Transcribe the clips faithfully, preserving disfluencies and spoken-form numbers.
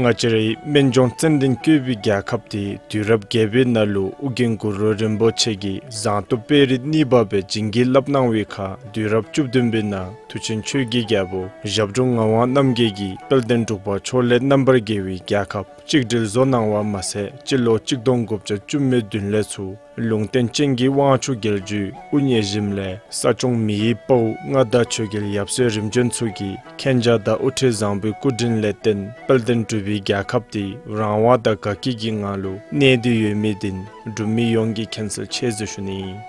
ང་བཅས་རའི་སྨན་ལྗོངས་ཙན་དན་བཀོད་པའི་རྒྱལ་ཁབ་འདི་དུས་རབས་བརྒྱད་པའི་ནང་ལུ་ཨོ་རྒྱན་གུ་རུ་རིན་པོ་ཆེ་གིས་ཟངས་མདོག་དཔལ་རི་གཉིས་པ་སྦེ་བྱིན་གྱིས་བརླབས་གནང་བའི་ཁར་དུས་རབས་བཅུ་བདུན་པའི་ནང་མཐུ་ཆེན་ཆོས་ཀྱི་རྒྱལ་པོ་ཞབས་དྲུང་ངག་དབང་རྣམ་རྒྱལ་གྱིས་དཔལ་ལྡན་འབྲུག་པ་ཕྱོགས་ལས་རྣམ་པར་རྒྱལ་བའི་རྒྱལ་ཁབ་གཅིག་སྒྲིལ་བཟོ་གནང་བ་མ་ཚད་སྤྱི་ལོ་གཅིག་སྟོང་དགུ་བརྒྱ་བཅུ་མེད་བདུན་ལས་ཚུར་ལུང་བསྟན་ཅན་གྱི་དབང་ཕྱུག་རྒྱལ་བརྒྱུད་དབུ་བརྙེས་ཞིནམ་ལས་ས་སྐྱོང་མི་ཡི་དཔའ་བོ་མངའ་བདག་ཆོས་རྒྱལ་ཡབ་སྲས་རིམ་བྱོན་ཚུ་གིས་མཁྱེན་རྒྱ་དང་དབུ་ཁྲིད་བཟང་པོའི་སྐུ་དྲིན་ལས་བརྟེན་དཔལ་ལྡན་འབྲུག་པའི་རྒྱལ་ཁབ་འདི་རང་དབང་དང་དགའ་སྐྱིད་ཀྱི་ངང་ལུ་གནས་ཏེ་ཡོད་མི་འདི་འབྲུག་མི་ཡོངས་ཀྱིས་མཁྱེན་གསལ་ཆེ་ཟེར་ཞུ་ནི་ཨིན།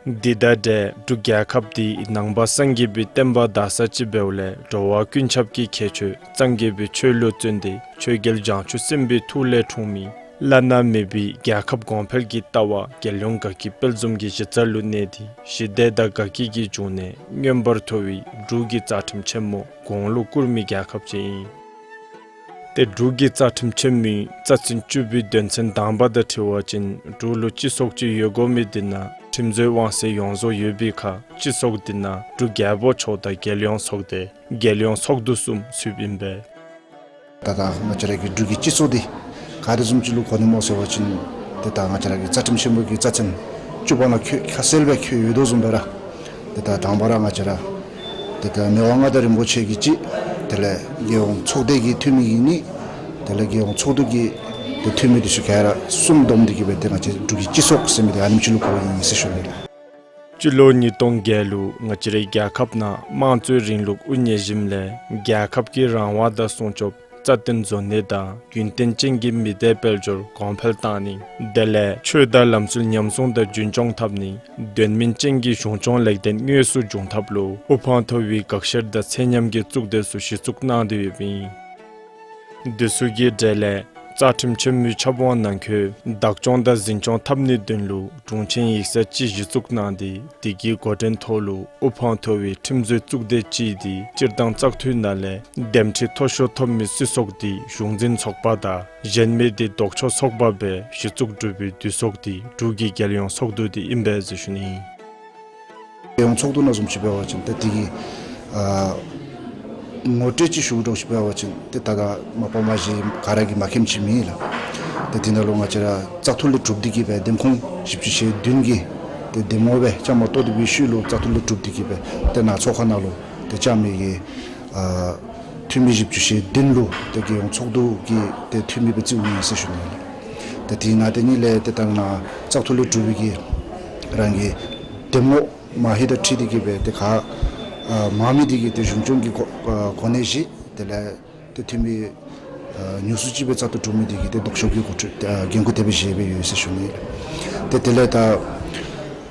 འདི་དང་འབྲེལ་འབྲུག་རྒྱལ་ཁབ་འདི་ནང་པ་སངས་རྒྱས་པའི་བསྟན་པ་དར་ས་ཅིག་འབདཝ་ལས་འགྲོ་བ་ཀུན་ཁྱབ་ཀྱི་ཁྱད་ཆོས་སངས་རྒྱས་པའི་ཆོས་ལུ་བརྩོན་ཏེ་ཆོས་རྒྱལ་བྱང་ཆུབ་སེམས་དཔའི་ཐུགས་ལས་འཁྲུངས་མི་བླ་ན་མེད་པའི་རྒྱལ་ཁབ་གོང་འཕེལ་གྱི་ལྟ་བ་རྒྱལ་ཡོངས་དགའ་སྐྱིད་དཔལ་འཛོམས་ཀྱི་གཞི་རྩ་ལུ་གནས་ཏེ་ཞི་བདེ་དང་དགའ་སྐྱིད་ཀྱི་འབྱུང་གནས་མངོན་པར་མཐོ་བའི་འབྲུག་གི་རྩ་ཁྲིམས་ཆེན་མོ་གོང་ལུ་བཀུར་མི་རྒྱལ་ཁབ་ཅིག་ཨིན། ཏེ་འབྲུག་གི་རྩ་ཁྲིམས་ཆེན་མོའི་རྩ་ཚན་བཅུ་པའི་དོན་ཚན་དང་པ་དང་འཁྲིལ་བ་ཅིན་འབྲུག་ལུ་སྤྱི་ཚོགས་ཅིག་ཡོད་དགོ་མི་འདི་ནང་ཁྲིམས་བཟོའི་དབང་ཚད་ཡོངས་རྫོགས་ཡོད་པའི་ཁར་སྤྱི་ཚོགས་འདི་ནང་འབྲུག་རྒྱལ་པོ་མཆོག་དང་རྒྱལ་ཡོངས་ཚོགས་སྡེ་རྒྱལ་ཡོངས་ཚོགས་འདུ་གསུམ་ཚུདཔ་ཨིན་པས། ད་ལྟོ་ང་བཅས་ར་གི་འབྲུག་གི་སྤྱི་ཚོགས་འདི་ག་དེ་བཟུམ་ཅིག་ལུ་གོ་ནི་སྨོ་ཟེར་བ་ཅིན་ཏེ་ད་ང་བཅས་ར་གི་རྩ་ཁྲིམས་ཆེན་མོ་གི་རྩ་ཚན་བཅུ་པ་ནང་འཁོད་ཁ་གསལ་སྦེ་འཁོད་ཡོད་དོ་བཟུམ་སྦེ་ར། ཏེ་ད་དང་པ་ར་ང་བཅས་ར་ཏེ་ད་མི་དབང་མངའ་བདག་རིན་པོ་ཆེ་གིས་གཅིག་དེ་ལས་རྒྱལ་ཡོངས་ཚོགས་སྡེ་གི་འཐུས་མི་གིས་གཉིས། དེ་ལས་རྒྱལ་ཡོངས་ཚོགས་འདུ་གི་ཏེ་འཐུས་མི་འདི་ཚུ་ག་ར་གསུམ་བསྡོམས་ཏེ་གི་སྦེ་ཏེ་ང་བཅས་འབྲུག་གི་སྤྱི་ཚོགས་ཟེར་མི་འདི་ཨ་ནེམ་ཅིག་ལུ་གོཝ་ཨིན་ཟེར་ཞུ་ནི་ལགས། སྤྱི་ལོ་ཉིས་སྟོང་བརྒྱད་ལུ་ང་བཅས་རའི་རྒྱལ་ཁབ་ནང་དམངས་གཙོའི་རིང་ལུགས་དབུ་བརྙེས་ཞིནམ་ལས་རྒྱལ་ཁབ་ཀྱི་རང་དབང་དང་སྲུང་སྐྱོབ་རྩ་བརྟན་བཟོ་ནི་དང་རྒྱུན་བརྟན་ཅན་གྱི་མི་སྡེ་དཔལ་འབྱོར་གོང་འཕེལ་བཏང་ནི། དེ་ལས་ཆོས་དང་ལམ་སྲོལ་ཉམས་སྲུང་དང་རྒྱུན་སྐྱོང་འཐབ་ནི། དོན་སྨིན་ཅན་གྱི་གཞུང་སྐྱོང་ལེགས་ལྡན་དངོས་སུ་འབྱུང་ཐབས་ལུ་དབུ་འཕང་མཐོ་བའི་དགག་བཤེར་དང་ཚད་མཉམ་གྱི་གཙུག་སྡེ་ཚུ་གཞི་བཙུགས་གནང་སྟེ་ཡོདཔ་ཨིན། འདི་ཚུ་གི་གྲས་ལས་རྩ་ཁྲིམས་ཆེན་མོའི་ཆབ་འོག་ནང་འཁོད་བདག་སྐྱོང་དང་འཛིན་སྐྱོང་འཐབ་ནིའི་དོན་ལུ་དྲུང་ཆེན་ཡིག་ཚང་ཅིག་གཞི་བཙུགས་གནང་སྟེ་དེ་གི་འགོ་འདྲེན་ཐོག་ལུ་དབུ་འཕང་མཐོ་བའི་ཁྲིམས་བཟོའི་གཙུག་སྡེ་ཅིག་འདི་སྤྱིར་བཏང་བཙག་འཐུའི་ནང་ལས་འདེམས་ཁྲི་མཐོ་ཤོས་ཐོབ་མི་སྲིད་ཚོགས་འདི་གཞུང་འཛིན་ཚོགས་པ་དང་གཞན་མི་འདི་ལྡོག་ཕྱོགས་ཚོགས་པ་སྦེ་གཞི་བཙུགས་གྲུབ་པའི་འདུས་ཚོགས་འདི་འབྲུག་གི་རྒྱལ་ཡོངས་ཚོགས་འདུ་འདི་ཨིན་པས་ཟེར་ཞུ་ནི། རྒྱལ་ཡོངས་ཚོགས་འདུ་ནང་བཟུམ་ཅིག་འབད་བ་ཅིན་ཏེ་དེ་གི་ཨ་ངོ་སྤྲོད་ཅིག་ཞུ་དགོཔ་ཅིག་འབད་བ་ཅིན་ཏེ་ད་ལྟོ་མ་པ་མ་གཞི་ག་ར་གིས་མ་མཁྱེནམ་ཅིག་མེད་ལགས། ཏེ་དེ་ནང་ལུ་ང་བཅས་ར་བཙག་འཐུ་ལས་གྲུབ་སྟེ་གི་སྦེ་འདེམས་ཁོངས་བཞི་བཅུ་ཞེ་བདུན་གྱི་ཏེ་འདེམས་ངོ་སྦེ་བཅའ་མར་གཏོགས་ཏེ་སྦེ་ཤུལ་ལུ་བཙག་འཐུ་ལས་གྲུབ་སྟེ་གི་སྦེ་ཏེ་ནཱ་ཚོགས་ཁང་ནང་ལུ་ཏེ་བཅར་མི་གི་ཨ་འཐུས་མི་བཞི་བཅུ་ཞེ་བདུན་ལུ་ཏེ་རྒྱལ་ཡོངས་ཚོགས་འདུ་གི་ཏེ་འཐུས་མི་སྦེ་བརྩིཝ་ཨིན་ཟེར་ཞུ་ནི་ལགས། ཏེ་དེ་ནང་དེ་ཉིད་ལས་ཏེ་ད་ནཱ་བཙག་འཐུ་ལས་གྲུབ་པའི་གི་རང་གི་འདེམས་ངོ་མ་ཧེ་དང་འཁྲིལ་ཏེ་གི་སྦེ་ཏེ་ག་ཨ་མང་མི་འདི་གིས་ཏེ་གཞུང་སྐྱོང་གི་གོ་ཨ་གོ་གནས་བཞེས། དེ་ལས་ཏེ་འཐུས་མི་ཨ་ཉུང་སུ་ཅིག་སྦེ་བཙག་འཐུ་གྲུབ་མི་འདི་གིས་ཏེ་ལྡོག་ཕྱོགས་ཀྱི་འགོ་ཁྲིད་ཨ་འགན་ཁུར་དེ་སྦེ་བཞེས་སྦེ་ཡོད་ཟེར་ཞུ་ནི་ལགས། ཏེ་དེ་ལས་ད་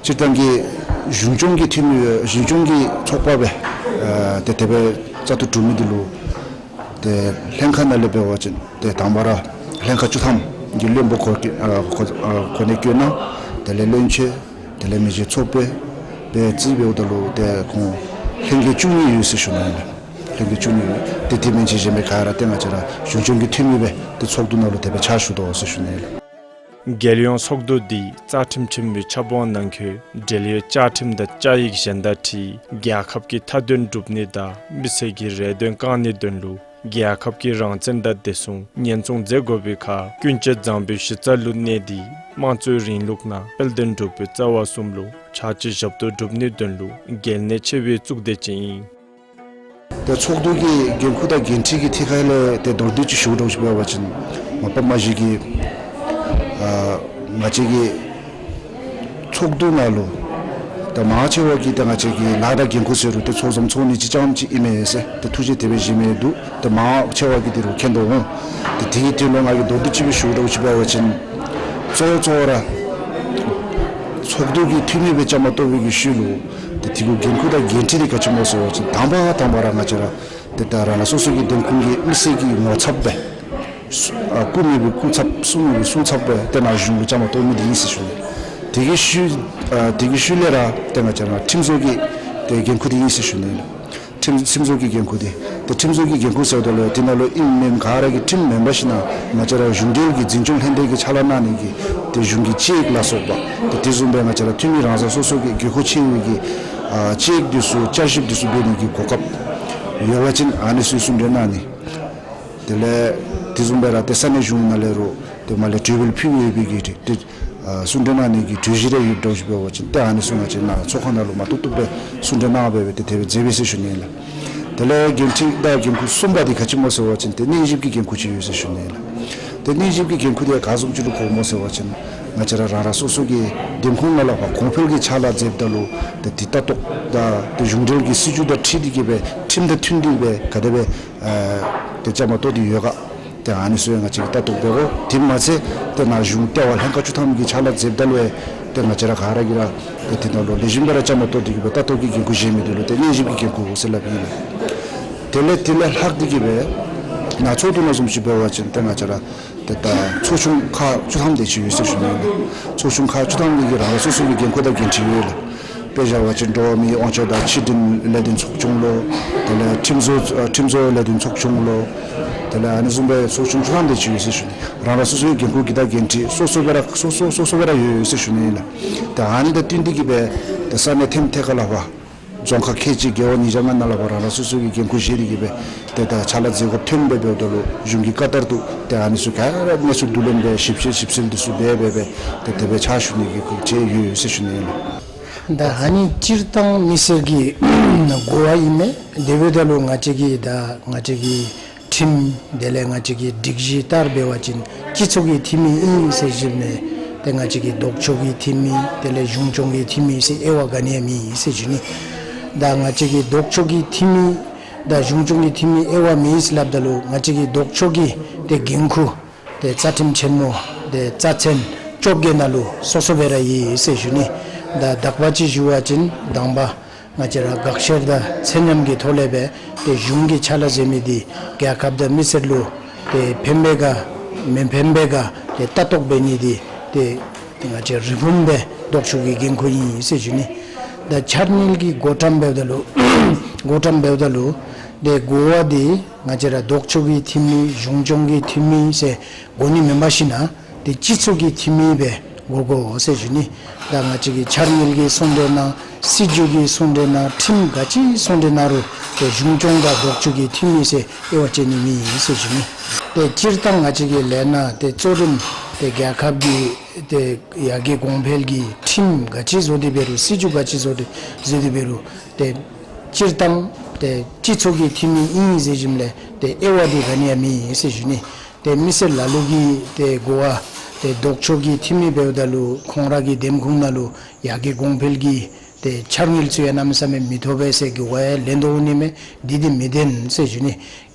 སྤྱིར་བཏང་གི་གཞུང་སྐྱོང་གི་འཐུས་མི་གཞུང་སྐྱོང་གི་ཚོགས་པ་སྦེ་ཨ་ཏེ་དེ་སྦེ་བཙག་འཐུ་གྲུབ་མི་འདི་ལུ་ཏེ་ལྷན་ཁག་ནང་ལས་འབད་བ་ཅིན་ཏེ་དང་པ་ར་ལྷན་ཁག་བཅུ་ཐམ་གྱི་བློན་པོ་གོ་ཨ་གོ་ཨ་གོ་གནས་བསྐོ་གནང་། དེ་ལས་བློན་ཆེན། དེ་ལས་མི་རྗེ་ཚོགས་དཔོན་སྦེ་བརྩིས་འབདཝ་ད་ལུ་ཏེ་ཁོང་ལྷན་རྒྱས་བཅུ་གཉིས་ཡོད་ཟེར་ཞུ་ནི་ཨིན་ལགས། ལྷན་རྒྱས་བཅུ་གཉིས་ཡོད། ཏེ་དེ་མེན་ཅིག་གཞན་མི་ག་ར་ཏེ་ང་བཅས་ར་གཞུང་སྐྱོང་གི་འཐུས་མི་སྦེ་ཏེ་ཚོགས་འདུ་ནང་ལུ་དེ་སྦེ་ཕྱག་ཞུ་དོ་ཟེར་ཞུ་ནི་ཨིན་ལགས། རྒྱལ་ཡོངས་ཚོགས་འདུ་འདི་རྩ་ཁྲིམས་ཆེན་མོའི་ཆབ་འོག་ནང་འཁོད་འབྲེལ་ཡོད་བཅའ་ཁྲིམས་དང་བཅའ་ཡིག་གཞན་དང་འཁྲིལ་རྒྱལ་ཁབ་ཀྱི་མཐའ་དོན་སྒྲུབ་ནི་དང་མི་སེར་གྱི་རེ་འདུན་བསྐང་ནིའི་དོན་ལུ་རྒྱལ་ཁབ་ཀྱི་རང་བཙན་དང་བདེ་སྲུང་ཉེན་སྲུང་མཛད་དགོ་པའི་ཁར་ཀུན་སྤྱོད་བཟང་པོའི་གཞི་རྩ་ལུ་གནས་ཏེ་དམངས་གཙོའི་རིང་ལུགས་ནང་དཔལ་ལྡན་འབྲུག་པའི་རྩ་བ་གསུམ་ལུ་ཕྱག་ཕྱི་ཞབས་ཏོག་སྒྲུབ་ནིའི་དོན་ལུ་གལ་གནད་ཆེ་བའི་གཙུག་སྡེ་ཅིག་ཨིན། ཏེ་ཚོགས་འདུ་གི་འགན་ཁུར་དང་འགན་འཁྲི་གི་ཐད་ཁར་ལས་ཏེ་མདོར་བསྡུས་ཅིག་ཞུ་དགོཔ་ཅིག་འབད་བ་ཅིན་མ་པ་མ་གཞི་གི་ཨ་ང་བཅས་ཀྱི་ཚོགས་འདུ་ནང་ལུ་ད་མང་ཆེ་བ་གིས་ད་ང་བཅས་ཀྱི་ལཱ་དང་འགན་ཁུར་ཟེར་རུང་ཏེ་ཚོགས་འཛོམས་ཚོགས་ནི་ཅིག་རྐྱངམ་ཅིག་ཨིན་མས་ཟེར་ཏེ་ཐུགས་བཞེད་དེ་སྦེ་བཞེས་མི་འདུག། ཏེ་མང་ཆེ་བ་གིས་དེ་རུ་མཁྱེན་དོ་འོང་། ཏེ་དེའི་དོན་ལུ་ང་གིས་མདོར་བསྡུས་ཅིག་སྦེ་ཞུ་དགོཔ་ཅིག་འབད་བ་ཅིན་གཙོ་བོ་གཙོ་བོ་ར་ཚོགས་འདུ་གི་འཐུས་མི་སྦེ་བཅའ་མར་གཏོགས་པའི་གི་ཤུལ་ལུ་ཏེ་དེ་གུ་འགན་ཁུར་དང་འགན་འཁྲི་འདི་ག་ཅི་སྨོ་ཟེར་བ་ཅིན་དང་པ་དང་པ་ར་ང་བཅས་ར་ཏེ་ད་རང་རང་སོ་སོ་གི་འདེམས་ཁོངས་ཀྱི་མི་སེར་གྱི་ངོ་ཚབ་སྦེ་སུ་ཨ་སྐུ་མེད་པའི་སྐུ་ཚབ་གསུང་མེད་པའི་གསུང་ཚབ་སྦེ་ཏེ་ནཱ་གཞུང་ལུ་བཅའ་མར་གཏོགས་མི་འདི་ཨིན་ཟེར་ཞུ་ནི། དེ་གི་ཤུལ་ཨ་དེ་གི་ཤུལ་ལས་ར་ཏེ་ང་བཅས་ར་ཁྲིམས་བཟོ་གི་ཏེ་འགན་ཁུར་འདི་ཨིན་ཟེར་ཞུ་ནི་ལགས། ཁྲིམས་ཁྲིམས་བཟོ་གི་འགན་ཁུར་འདི་ཏེ་ཁྲིམས་བཟོ་གི་འགན་ཁུར་ཟེརཝ་ད་ལུ་དེ་ནང་ལུ་ཨིནམ་མེནམ་ག་ར་གི་ཁྲིམས་མེན་པར་ཞིན་ན་ང་བཅས་ར་གཞུང་འབྲེལ་གྱི་འཛིན་སྐྱོང་ལྷན་སྡེ་གིས་ཕྱག་ལཱ་གནང་ནི་གི་ཏེ་གཞུང་གི་དཔྱད་ཡིག་ལ་སོགས་པ་ཏེ་དེ་བཟུམ་སྦེ་ང་བཅས་ར་འཐུས་མི་རང་སོ་སོ་སོ་གི་དགོས་མཁོ་ཆེ་བའི་གི་ཨ་དཔྱད་ཡིག་འདི་ཚུ་བསྐྱར་ཞིབ་འདི་ཚུ་འབད་ནི་གི་གོ་སྐབས་ཡོད་པ་ཅིན་ཨ་ནི་ཚུ་གསུང་གྲོས་གནང་ནི། དེ་ལས་དེ་བཟུམ་སྦེ་ར་ཏེ་ས་གནས་གཞུང་ནང་ལས་རུང་ཏེ་མར་ལས་གྲོས་འབུལ་ཕུལ་ཡོད་པའི་གི་ཏེ་ཨ་གསུང་གྲོས་གནང་ནི་གི་གྲོས་གཞི་རེ་ཡོདཔ་འདྲཝ་ཅིག་འབད་བ་ཅིན་ཏེ་ཨ་ནི་ཚུ་ང་བཅས་ནཱ་ཚོགས་ཁང་ནང་ལུ་མ་བཏུབ་བཏུབ་སྦེ་གསུང་གྲོས་གནང་སྦེ་སྦེ་ཏེ་དེ་སྦེ་མཛད་པས་ཟེར་ཞུ་ནི་ལགས། དེ་ལས་འགན་འཁྲི་དང་འགན་ཁུར་གསུམ་པ་འདི་ག་ཅི་སྨོ་ཟེར་བ་ཅིན་ཏེ་གནས་ཞིབ་ཀྱི་འགན་ཁུར་ཅིག་ཡོད་ཟེར་ཞུ་ནི་ལགས། ཏེ་གནས་ཞིབ་ཀྱི་འགན་ཁུར་འདི་ག་བཟུམ་ཅིག་ལུ་གོཝ་སྨོ་ཟེར་བ་ཅིན་ང་བཅས་ར་རང་རང་སོ་སོ་གི་འདེམས་ཁོངས་ནང་ལུ་ཕར་གོང་འཕེལ་གྱི་ཕྱག་ལཱ་མཛདཔ་ད་ལུ་ཏེ་དེ་ལྟ་རྟོག་དང་ཏེ་གཞུང་འབྲེལ་གྱི་སྲིད་བྱུས་དང་འཁྲིལ་ཏེ་གི་སྦེ་ཁྲིམས་དང་མཐུན་ཏེ་སྦེ་ག་དེ་སྦེ་ཨ་ཏེ་བཅའ་མར་གཏོགས་ཏེ་ཡོད་ག། ཏེ་ཨ་ནི་ཚུ་ཡང་ང་བཅས་ཀྱིས་ལྟ་རྟོག་འབད་དགོ། དེ་མ་ཚད་ཏེ་ནཱ་གཞུང་ལྟེ་བ་ལྷན་ཁག་བཅུ་ཐམ་གྱི་ཕྱག་ལཱ་མཛདཔ་ད་ལུ་ཡང་ཏེ་ང་བཅས་ར་ག་ར་གིས་ར་ཏེ་དེ་ནང་ལུ་ལེགས་ཤོམ་སྦེ་ར་བཅའ་མར་གཏོགས་ཏེ་གི་སྦེ་ལྟ་རྟོག་གི་འགན་ཁུར་བཞེས་མི་འདི་ལུ་ཏེ་གནས་ཞིབ་ཀྱི་འགན་ཁུར་ཟེར་སླབ་ཨིན་ལགས། དེ་ལས་དེ་ལས་ལྷག་སྟེ་གི་སྦེ་ནཱ་ཚོགས་འདུ་ནང་བཟུམ་ཅིག་འབད་བ་ཅིན་ཏེ་ང་བཅས་ར་ཏེ་ད་ཚོགས་ཆུང་ཁག་བཅུ་ཐམ་དེ་ཅིག་ཡོད་ཟེར་ཞུ་ནི་ཨིན་ལགས། ཚོགས་ཆུང་ཁག་བཅུ་ཐམ་འདི་གི་རང་རང་སོ་སོ་གི་འགན་ཁུར་དང་འགན་འཁྲི་ཡོད་ལགས། དཔེ་བཞག་པ་ཅིན་འགྲོ་བ་མིའི་དབང་ཆ་དང་ཕྱི་འབྲེལ་ལས་དོན་ཚོགས་ཆུང་ལོ། དེ་ལས་ཁྲིམས་བཟོ་ཨ་ཁྲིམས་བཟོ་ལས་དོན་ཚོགས་ཆུང་ལོ། དེ་ལས་ཨ་ནི་བཟུམ་སྦེ་ཚོགས་ཆུང་བཅུ་ཐམ་དེ་ཅིག་ཡོད་ཟེར་ཞུ་ནི། རང་རང་སོ་སོའི་འགན་ཁུར་གྱི་དང་འགན་འཁྲི་སོ་སོ་སྦེ་ར་སོ་སོ་སོ་སོ་སྦེ་ར་ཡོད་ཡོད་ཟེར་ཞུ་ནི་ཨིན་ལགས། ཏེ་ཨ་ནི་དང་བསྟུན་ཏེ་གི་སྦེ་ཏེ་ས་གནས་ཐེམ་ཐེ་ཁ་ལས་ཕར་རྫོང་ཁག་ཁལ་གཅིག་རྒེད་འོག་ཉིས་བརྒྱ་ལྔ་ནང་ལས་ཕར་རང་རང་སོ་སོ་གི་འགན་ཁུར་བཞེས་ཏེ་གི་སྦེ་ཏེ་ད་ཕྱག་ལཱ་མཛད་དགོཔ་ཐོནམ་སྦེ་འབདཝ་ད་ལུ་གཞུང་གི་བཀའ་ལྟར་དུ་ཏེ་ཨ་ནི་ཚུ་ག་ར་གནས་ཚུལ་བསྡུ་ལེན་འབད་ཞིབ་དཔྱད་ཞིབ་འཚོལ་འདི་ཚུ་འབད་འབད་འབད་ཏེ་དེ་སྦེ་ཕྱག་ཞུ་ནི་གི་ཁུར་ཆེ་ཡོད་ཟེར་ཞུ་ནི་ཨིན་ལགས། ད་ཨ་ནི་སྤྱིར་བཏང་མི་སེར་གྱི་གོ་བ་ཨིན་མས། དེ་འབདཝ་ད་ལུ་ང་བཅས་ཀྱི་ད་ང་བཅས་ཀྱི་ཁྲིམས་དེ་ལས་ང་བཅས་ཀྱི་སྒྲིག་གཞི་ལྟར་འབད་བ་ཅིན་སྤྱི་ཚོགས་ཀྱི་འཐུས་མི་ཨིན་ཟེར་ཞུ་མི་ཏེ་ང་བཅས་ཀྱི་ལྡོག་ཕྱོགས་ཀྱི་འཐུས་མི་དེ་ལས་གཞུང་སྐྱོང་གི་འཐུས་མི་ཟེར་དབྱེ་བ་ག་ནི་ཡང་མེད་ཟེར་ཞུ་ནི། ད་ང་བཅས་ཀྱི་ལྡོག་ཕྱོགས་ཀྱི་འཐུས་མི་དང་གཞུང་སྐྱོང་གི་འཐུས་མི་དབྱེ་བ་མེད་ཟེར་སླབ་ད་ལུ་ང་བཅས་ཀྱི་ལྡོག་ཕྱོགས་ཀྱི་ཏེ་འགན་ཁུར་ཏེ་རྩ་ཁྲིམས་ཆེན་མོ་ཏེ་རྩ་ཚན་བཅོ་བརྒྱད་ནང་ལུ་སོ་སོ་སྦེ་ར་ཡོད་ཟེར་ཞུ་ནི། ད་དག་པ་ཅིག་ཞུ་བ་ཅིན་དང་པ་ང་བཅས་ར་དགག་བཤེར་དང་ཚད་མཉམ་གྱི་ཐོག་ལས་སྦེ་ཏེ་གཞུང་གི་ཕྱག་ལཱ་མཛད་མི་འདི་རྒྱལ་ཁབ་དང་མི་སེར་ལུ་ཏེ་ཕན་པས་ག་མི་ཕན་པས་ག་ཏེ་ལྟ་རྟོག་འབད་ནི་འདི་ཏེ་ང་བཅས་རིས་བུམ་སྦེ་ལྡོག་ཕྱོགས་ཀྱི་འགན་ཁུར་ཨིན་ཟེར་ཞུ་ནི། ད་འཆར་དངུལ་གྱི་བགོ་བཀྲམ་འབདཝ་ད་ལུ་བགོ་བཀྲམ་འབདཝ་ད་ལུ་ཏེ་གོ་བ་འདི་ང་བཅས་ར་ལྡོག་ཕྱོགས་ཀྱི་འཐུས་མི་གཞུང་སྐྱོང་གི་འཐུས་མི་ཟེར་གོ་ནི་མེན་པར་ཞིན་ན་ཏེ་སྤྱི་ཚོགས་ཀྱི་འཐུས་མི་སྦེ་གོ་དགོ་ཟེར་ཞུ་ནི། ད་ང་བཅས་ཀྱི་འཆར་དངུལ་གྱི་གསུང་གྲོས་གནང་སྲིད་བྱུས་ཀྱི་གསུང་གྲོས་གནང་ཁྲིམས་ག་ཅི་གསུང་གྲོས་གནང་རུང་ཏེ་གཞུང་སྐྱོང་དང་ལྡོག་ཕྱོགས་ཀྱི་འཐུས་མི་ཟེར་དབྱེ་བ་དཔྱད་ནི་མེད་ཟེར་ཞུ་ནི། ཏེ་སྤྱིར་བཏང་ང་བཅས་ཀྱི་ལས་སྣ་ཏེ་གཙོ་རིམ་ཏེ་རྒྱལ་ཁབ་ཀྱི་ཏེ་ཡར་རྒྱས་གོང་འཕེལ་གྱི་ཁྲིམས་ག་ཅི་བཟོ་སྟེ་འབད་རུང་སྲིད་བྱུས་ག་ཅི་བཟོ་སྟེ་བཟོ་སྟེ་འབད་རུང་ཏེ་སྤྱིར་བཏང་ཏེ་སྤྱི་ཚོགས་ཀྱི་འཐུས་མི་ཨིན་ཟེར་ཞིནམ་ལས་ཏེ་དབྱེ་བ་འདི་ག་ནི་ཡང་མེད་ཟེར་ཞུ་ནི། ཏེ་མི་སེར་ལ་ལུ་གིས་ཏེ་གོ་བ་ཏེ་ལྡོག་ཕྱོགས་ཀྱི་འཐུས་མི་འབདཝ་ད་ལུ་ཁོང་ར་གི་འདེམས་ཁོངས་ནང་ལུ་ཡར་རྒྱས་གོང་འཕེལ་གྱི་ཏེ་འཆར་དངུལ་ཚུ་ཡང་གནམ་མེད་ས་མེད་མི་ཐོབ་པས་ཟེར་གྱི་གོ་བ་ལེན་དོ་འོང་ནི་མས། འདི་འདི་མི་བདེན་ཟེར་ཞུ་ནི།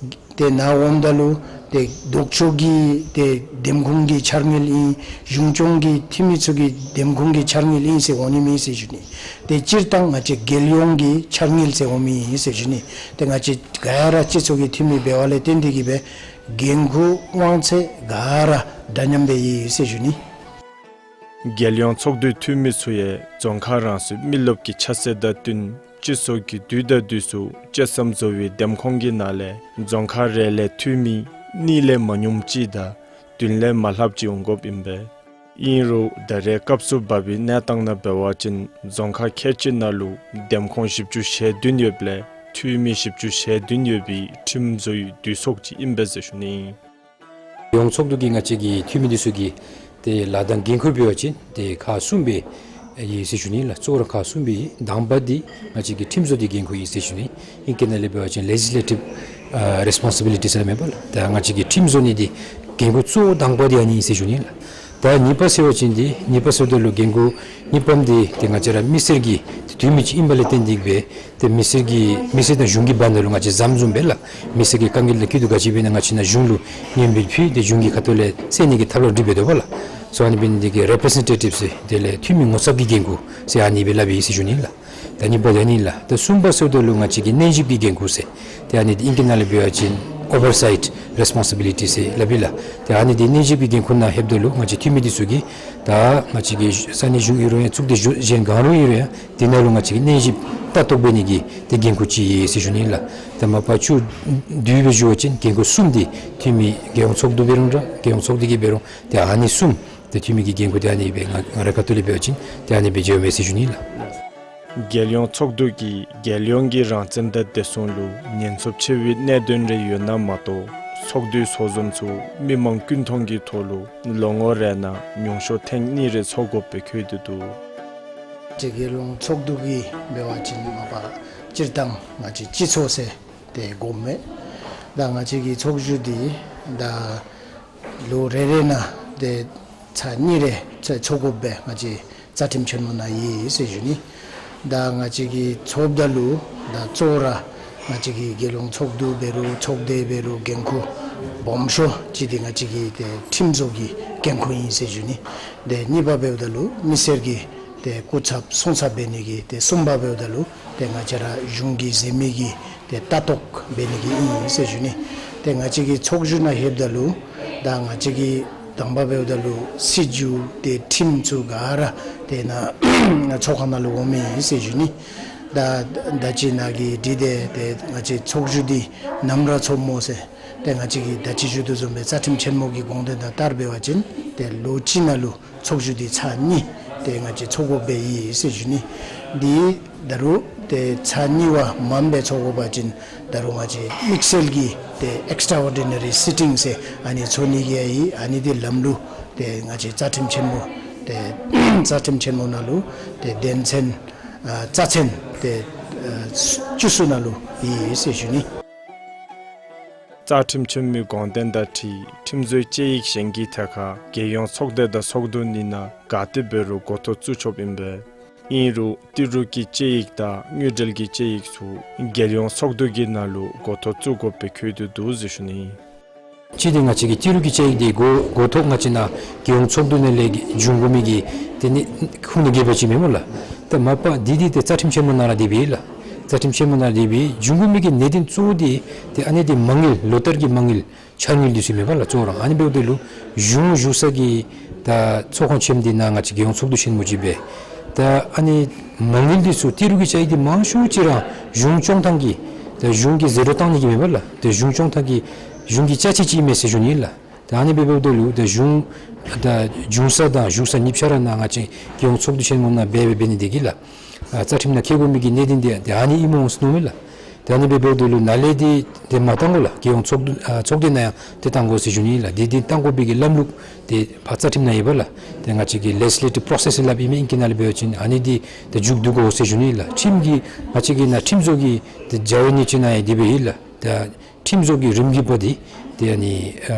ཏེ་ནཱ་འོངམ་ད་ལུ་ཏེ་ལྡོག་ཕྱོགས་ཀྱི་ཏེ་འདེམས་ཁོངས་ཀྱི་འཆར་དངུལ་ཨིན། གཞུང་སྐྱོང་གི་འཐུས་མི་ཚུ་གི་འདེམས་ཁོངས་ཀྱི་འཆར་དངུལ་ཨིན་ཟེར་འོང་ནི་མེད་ཟེར་ཞུ་ནི། ཏེ་སྤྱིར་བཏང་ང་བཅས་རྒྱལ་ཡོངས་ཀྱི་འཆར་དངུལ་ཟེར་འོང་མི་ཨིན་ཟེར་ཞུ་ནི། ཏེ་ང་བཅས་ག་ར་སྤྱི་ཚོགས་ཀྱི་འཐུས་མི་འབདཝ་ལས་བརྟེན་ཏེ་གི་སྦེ་འགན་ཁུར་དབང་ཚད་ག་ར་འདྲ་མཉམ་སྦེ་ཡོད་ཟེར་ཞུ་ནི། རྒྱལ་ཡོངས་ཚོགས་འདུའི་འཐུས་མི་ཚུ་ཡང་རྫོང་ཁག་རང་སོའི་མི་རློབས་ཀྱི་ཆ་ཚད་དང་བསྟུན་སྤྱི་ཚོགས་ཀྱི་དུས་དང་དུས་སུ་བཅད་མཚམས་བཟོ་བའི་འདེམས་ཁོངས་ཀྱི་ནང་ལས་རྫོང་ཁག་རེ་ལས་འཐུས་མི་གཉིས་ལས་མ་ཉུངམ་ཅིག་དང་བདུན་ལས་མ་ལྷགཔ་ཅིག་འོང་དགོཔ་ཨིན་པས། ཨིན་རུང་ད་རེས་སྐབས་སུ་བབས་པའི་གནས་སྟངས་ནང་འབད་བ་ཅིན་རྫོང་ཁག་ཁལ་གཅིག་ནང་ལུ་འདེམས་ཁོངས་བཞི་བཅུ་ཞེ་བདུན་ཡོདཔ་ལས་འཐུས་མི་བཞི་བཅུ་ཞེ་བདུན་ཡོད་པའི་ཁྲིམས་བཟོའི་འདུས་ཚོགས་ཅིག་ཨིན་པས་ཟེར་ཞུ་ནི། ཡོངས་ཚོགས་འདུ་གི་ང་བཅས་ཀྱི་འཐུས་མི་འདི་ཚུ་གི་ཏེ་ལཱ་དང་འགན་ཁུར་འབད་བ་ཅིན་ཏེ་ཁག་གསུམ་སྦེ་ཡོད་ཟེར་ཞུ་ནི་ལགས། གཙོ་བོ་ར་ཁག་གསུམ་སྦེ་ཡོད། དང་པ་འདི་ང་བཅས་ཀྱི་ཁྲིམས་བཟོ་འདི་འགན་ཁུར་ཨིན་ཟེར་ཞུ་ནི། ཨིང་སྐད་ནང་ལས་འབད་བ་ཅིན་ལེ་ཇིས་ལེ་ཊིབ་ཨ་རེས་པོན་སི་བི་ལི་ཊི་ཟེར་མེན་པ་ལགས། ད་ང་བཅས་ཀྱི་ཁྲིམས་བཟོ་ནི་འདི་འགན་ཁུར་གཙོ་བོ་དང་པ་འདི་ཨ་ནི་ཨིན་ཟེར་ཞུ་ནི་ལགས། ད་གཉིས་པ་ཟེར་བ་ཅིན་འདི་གཉིས་པ་ཟེརཝ་ད་ལུ་འགན་ཁུར་གཉིས་པམ་འདི་ཏེ་ང་བཅས་ར་མི་སེར་གྱི་ཏེ་འཐུས་མི་ཅིག་ཨིནམ་ལས་བརྟེན་ཏེ་གི་སྦེ་ཏེ་མི་སེར་གྱི་མི་སེར་དང་གཞུང་གི་བར་ན་ལུ་ང་བཅས་ཟམ་བཟུམ་སྦེ་ལགས། མི་སེར་གྱི་དཀའ་ངལ་དང་སྐྱིད་སྡུག་ག་ཅི་འབད་ན་ང་བཅས་ནཱ་གཞུང་ལུ་སྙན་འབུལ་ཕུལ་ཏེ་གཞུང་གི་ཁ་ཐུག་ལས་སེལ་ནི་གི་ཐབས་ལམ་སྒྲིག་སྦེ་སྡོདཔ་ལགས། སོ་ཨ་ནི་འབད་ནི་འདི་གིས་རེ་པི་རི་ཟེན་ཊེ་ཊིབ་ཟེར་དེ་ལས་འཐུས་མི་ངོ་ཚབ་ཀྱི་འགན་ཁུར་ཟེར་ཨ་ནི་སྦེ་སླབ་ཨིན་ཟེར་ཞུ་ནི་ལགས། ད་གཉིས་པ་འདི་ཨ་ནི་ལགས། ད་གསུམ་པ་ཟེརཝ་ད་ལུ་ང་བཅས་ཀྱི་གནས་ཞིབ་ཀྱི་འགན་ཁུར་ཟེར་ཏེ་ཨ་ནི་འདི་ཨིང་སྐད་ནང་ལས་འབད་བ་ཅིན་ཨོ་བར་སའིཊ་རེས་པོན་སི་བི་ལི་ཊི་ཟེར་སླབ་ཨིན་ལགས། ཏེ་ཨ་ནི་འདི་གནས་ཞིབ་ཀྱི་འགན་ཁུར་ནང་ལྷོདཔ་ད་ལུ་ང་བཅས་འཐུས་མི་འདི་ཚུ་གིས་ད་ང་བཅས་ཀྱི་ས་གནས་གཞུང་ཨིན་རུང་ཡང་གཙུག་སྡེ་གཞུང་གཞན་གང་རུང་ཨིན་རུང་ཡང་འདི་ནང་ལུ་ང་བཅས་ཀྱིས་གནས་ཞིབ་ལྟ་རྟོག་འབད་ནི་གི་ཏེ་འགན་ཁུར་ཅིག་ཡོད་ཟེར་ཞུ་ནི་ལགས། ད་མ་པ་བཅུད་བསྡུས་སྦེ་ཞུ་བ་ཅིན་འགན་ཁུར་གསུམ་འདི་འཐུས་མི་རྒྱལ་ཡོངས་ཚོགས་འདུ་འབད་རུང་ར་རྒྱལ་ཡོངས་ཚོགས་སྡེ་གི་འབད་རུང་ཏེ་ཨ་ནི་གསུམ་ཏེ་འཐུས་མི་གི་འགན་ཁུར་འདི་ཨ་ནི་སྦེ་ང་ང་རའི་ཁ་ཐུག་ལས་འབད་བ་ཅིན་ཏེ་ཨ་ནི་སྦེ་མཇལཝ་མས་ཟེར་ཞུ་ནི་ལགས། རྒྱལ་ཡོངས་ཚོགས་འདུ་གིས་རྒྱལ་ཡོངས་ཀྱི་རང་བཙན་དང་བདེ་སྲུང་ལུ་ཉེན་ཚབས་ཆེ་བའི་གནད་དོན་རེ་ཡོད་ན་མ་གཏོགས་ ཚོགས་འདུའི་ཚོགས་འཛོམས་ཚུ་མི་མང་ཀུན་མཐོང་གི་ཐོག་ལུ་ལོ་ངོ་རེ་ནང་ཉུང་ཤོས་ཐེངས་གཉིས་རེ་ཚོགས་དགོཔ་སྦེ་བཀོད་དེ་འདུག། ཏེ་རྒྱལ་ཡོངས་ཚོགས་འདུ་གི་འབད་བ་ཅིན་མ་པ་སྤྱིར་བཏང་ང་བཅས་སྤྱི་ཚོགས་ཟེར་ཏེ་གོཝ་མས། ད་ང་བཅས་ཀྱི་ཚོགས་བཞུགས་འདི་ད་ལོ་རེ་རེ་ནང་ཏེ་ཚར་གཉིས་རེ་ཚོགས་དགོཔ་སྦེ་ང་བཅས་རྩ་ཁྲིམས་ཆེན་མོ་ནང་ཡོད་ཟེར་ཞུ་ནི། ད་ང་བཅས་ཀྱིས་ཚོགསཔ་ད་ལུ་ད་གཙོ་བོ་ར་ང་བཅས་ཀྱི་རྒྱལ་ཡོངས་ཚོགས་འདུ་འབད་རུང་ཚོགས་སྡེ་འབད་རུང་འགན་ཁུར་སྦོམ་ཤོས་ཅིག་འདི་ང་བཅས་ཀྱི་ཏེ་ཁྲིམས་བཟོ་གི་འགན་ཁུར་ཨིན་ཟེར་ཞུ་ནི། ཏེ་གཉིས་པ་འབདཝ་ད་ལུ་མི་སེར་གྱི་ཏེ་སྐུ་ཚབ་སྲུང་ཚབ་འབད་ནི་གི། ཏེ་གསུམ་པ་འབདཝ་ད་ལུ་ཏེ་ང་བཅས་ར་གཞུང་གི་ཟེར་མི་གི་ཏེ་ལྟ་རྟོག་འབད་ནི་གི་ཨིན་ཟེར་ཞུ་ནི། ཏེ་ང་བཅས་ཀྱི་ཚོགས་བཞུགས་ནང་ལྷོདཔ་ད་ལུ་ད་ང་བཅས་ཀྱི་དང་པ་འབདཝ་ད་ལུ་སྲིད་བྱུས་ཏེ་ཁྲིམས་ཚུ་ག་ར་ཏེ་ནཱ་ཚོགས་ཁང་ནང་ལུ་འོང་མི་ཨིན་ཟེར་ཞུ་ནི། ད་ད་ཅི་ནཱ་གི་འདི་ཏེ་ཏེ་ང་བཅས་ཚོགས་བཞུགས་འདི་ནམ་ར་ཚོགསཔ་སྨོ་ཟེར། ཏེ་ང་བཅས་ཀྱིས་ད་ཅི་ཞུ་དོ་བཟུམ་སྦེ་རྩ་ཁྲིམས་ཆེན་མོ་གི་དགོངས་དོན་དང་ལྟར་འབད་བ་ཅིན་ཏེ་ལོ་གཅིག་ནང་ལུ་ཚོགས་བཞུགས་འདི་ཚར་གཉིས་ཏེ་ང་བཅས་ཚོགས་དགོཔ་སྦེ་ཡོད་ཟེར་ཞུ་ནི། འདི་ད་རུང་ཏེ་ཚར་གཉིས་བ་མངམ་སྦེ་ཚོགས་དགོ་པ་ཅིན་ད་རུང་ང་བཅས་དམིགས་བསལ་གྱི་ཏེ་ཨེགསི་ཊྲ་ཨོར་ཌི་ན་རི་སི་ཊིང་ཟེར་ཨ་ནི་ཚོགས་ནི་གི་ཡང་ཡོད། ཨ་ནི་འདི་ལམ་ལུགས་ཏེ་ང་བཅས་རྩ་ཁྲིམས་ཆེན་མོ་ཏེ་རྩ་ཁྲིམས་ཆེན་མོ་ནང་ལུ་ཏེ་དོན་ཚན་ཨ་རྩ་ཚན་ཏེ་ཨ་བཅུ་གསུམ་ནང་ལུ་ཡོད་ཟེར་ཞུ་ནི། རྩ་ཁྲིམས་ཆེན་མོའི་དགོངས་དོན་དང་འཁྲིལ་ཁྲིམས་བཟོའི་དཔྱད་ཡིག་གཞན་གྱི་ཐད་ཁར་རྒྱལ་ཡོངས་ཚོགས་སྡེ་དང་ཚོགས་འདུ་གཉིས་ནང་ག་ཏེ་འབད་རུང་འགོ་ཐོག་བཙུགས་ཆོགཔ་ཨིན་པས། ཨིན་རུང་ཏི་རུ་གི་དཔྱད་ཡིག་དང་དངུལ་འབྲེལ་གྱི་དཔྱད་ཡིག་ཚུ་རྒྱལ་ཡོངས་ཚོགས་འདུ་གི་ནང་ལུ་འགོ་ཐོག་བཙུགས་དགོཔ་སྦེ་བཀོད་དེ་འདུག་ཟེར་ཞུ་ནི། གཅིག་འདི་ང་བཅས་ཀྱི་ཏི་རུ་གི་དཔྱད་ཡིག་འདི་འགོ་འགོ་ཐོག་ང་བཅས་ནཱ་རྒྱལ་ཡོངས་ཚོགས་འདུ་ནང་ལས་འབྱུང་དགོ་མི་གི་ཏེ་ནི་ཁུངས་སྣེ་རྒྱས་པ་ཅིག་མེན་སྨོ་ལགས། ད་མ་པ་འདི་འདི་ཏེ་རྩ་ཁྲིམས་ཆེན་མོ་ནང་ར་འདི་སྦེ་ལགས། རྩ་ཁྲིམས་ཆེན་མོ་ནང་འདི་སྦེ་འབྱུང་དགོ་མི་གི་གནད་དོན་གཙོ་བོ་འདི་ཏེ་ཨ་ནི་འདི་མ་དངུལ་ལོ་ལྟར་གྱི་མ་དངུལ་འཆར་དངུལ་འདི་ཚུ་མེན་པ་ལགས། གཙོ་བོ་ར་ཨ་ནི་འབདཝ་ད་ལུ་གཞུང་བཞུགས་ས་གི་ད་ཚོགས་ཁང་ཆེན་མོ་འདི་ནང་ང་བཅས་རྒྱལ་ཡོངས་ཚོགས་འདུ་ཆེན་མོ་ཅིག་སྦེ་ད་ཨ་ནི་མ་དངུལ་འདི་ཚུ་ཏི་རུ་གི་དཔྱད་ཡིག་འདི་མང་ཤོས་ཅིག་ར་གཞུང་སྐྱོང་ཐངས་ཀྱི་ད་གཞུང་གི་ཟད་འགྲོ་བཏང་ནི་གི་མེན་པ་ལགས། ད་གཞུང་སྐྱོང་ཐངས་ཀྱི་གཞུང་གི་ཅ་ཆས་ཅིག་ཨིན་མས་ཟེར་ཞུ་ནི་ལགས། ད་ཨ་ནི་སྦེ་འབདཝ་ད་ལུ་ད་གཞུང་ད་འབྱུང་ས་དང་བཞུགས་ས་གཉིས་ཆ་ར་ནཱ་ང་བཅས་རྒྱལ་ཡོངས་ཚོགས་འདུ་ཆེན་མོ་ནང་འབད་འབད་འབད་ནི་འདི་གིས་ལགས། ཨ་རྩ་ཁྲིམས་ནང་བཀལ་དགོ་མི་གི་གནད་དོན་འདི་ད་ཨ་ནི་ཨིནམ་འོང་ཟེར་མནོཝ་མས་ལགས། ད་ཨ་ནི་སྦེ་འབདཝ་ད་ལུ་ནཱ་ལས་འདི་ཏེ་མ་བཏང་དགོ་ལགས། རྒྱལ་ཡོངས་ཚོགས་འདུ་ཨ་ཚོགས་སྡེ་ནང་ཡང་ཏེ་བཏང་དགོ་ཟེར་ཞུ་ནི་ལགས། འདི་འདི་བཏང་དགོ་པའི་གི་ལམ་ལུགས་འདི་ཕར་རྩ་ཁྲིམས་ནང་ཡོད་པ་ལགས། ཏེ་ང་བཅས་ཀྱི་ལེཇིས་ལེ་ཊིབ་པྲོ་སེསི་སླབ་ཨིན་མས་ཨིང་སྐད་ནང་ལས་འབད་བ་ཅིན་ཨ་ནི་འདི་ཏེ་མཇུག་བསྡུ་དགོ་ཟེར་ཞུ་ནི་ལགས། ཁྲིམས་ཀྱི་ང་བཅས་ཀྱི་ནཱ་ཁྲིམས་བཟོ་གི་ཏེ་བྱ་བའི་གནད་ཅིག་ནང་ཡང་འདི་སྦེ་ཡོད་ལགས། ད་ཁྲིམས་བཟོ་གི་རིམ་གྱིས་པ་འདི་ཏེ་ཨ་ནི་ཨ་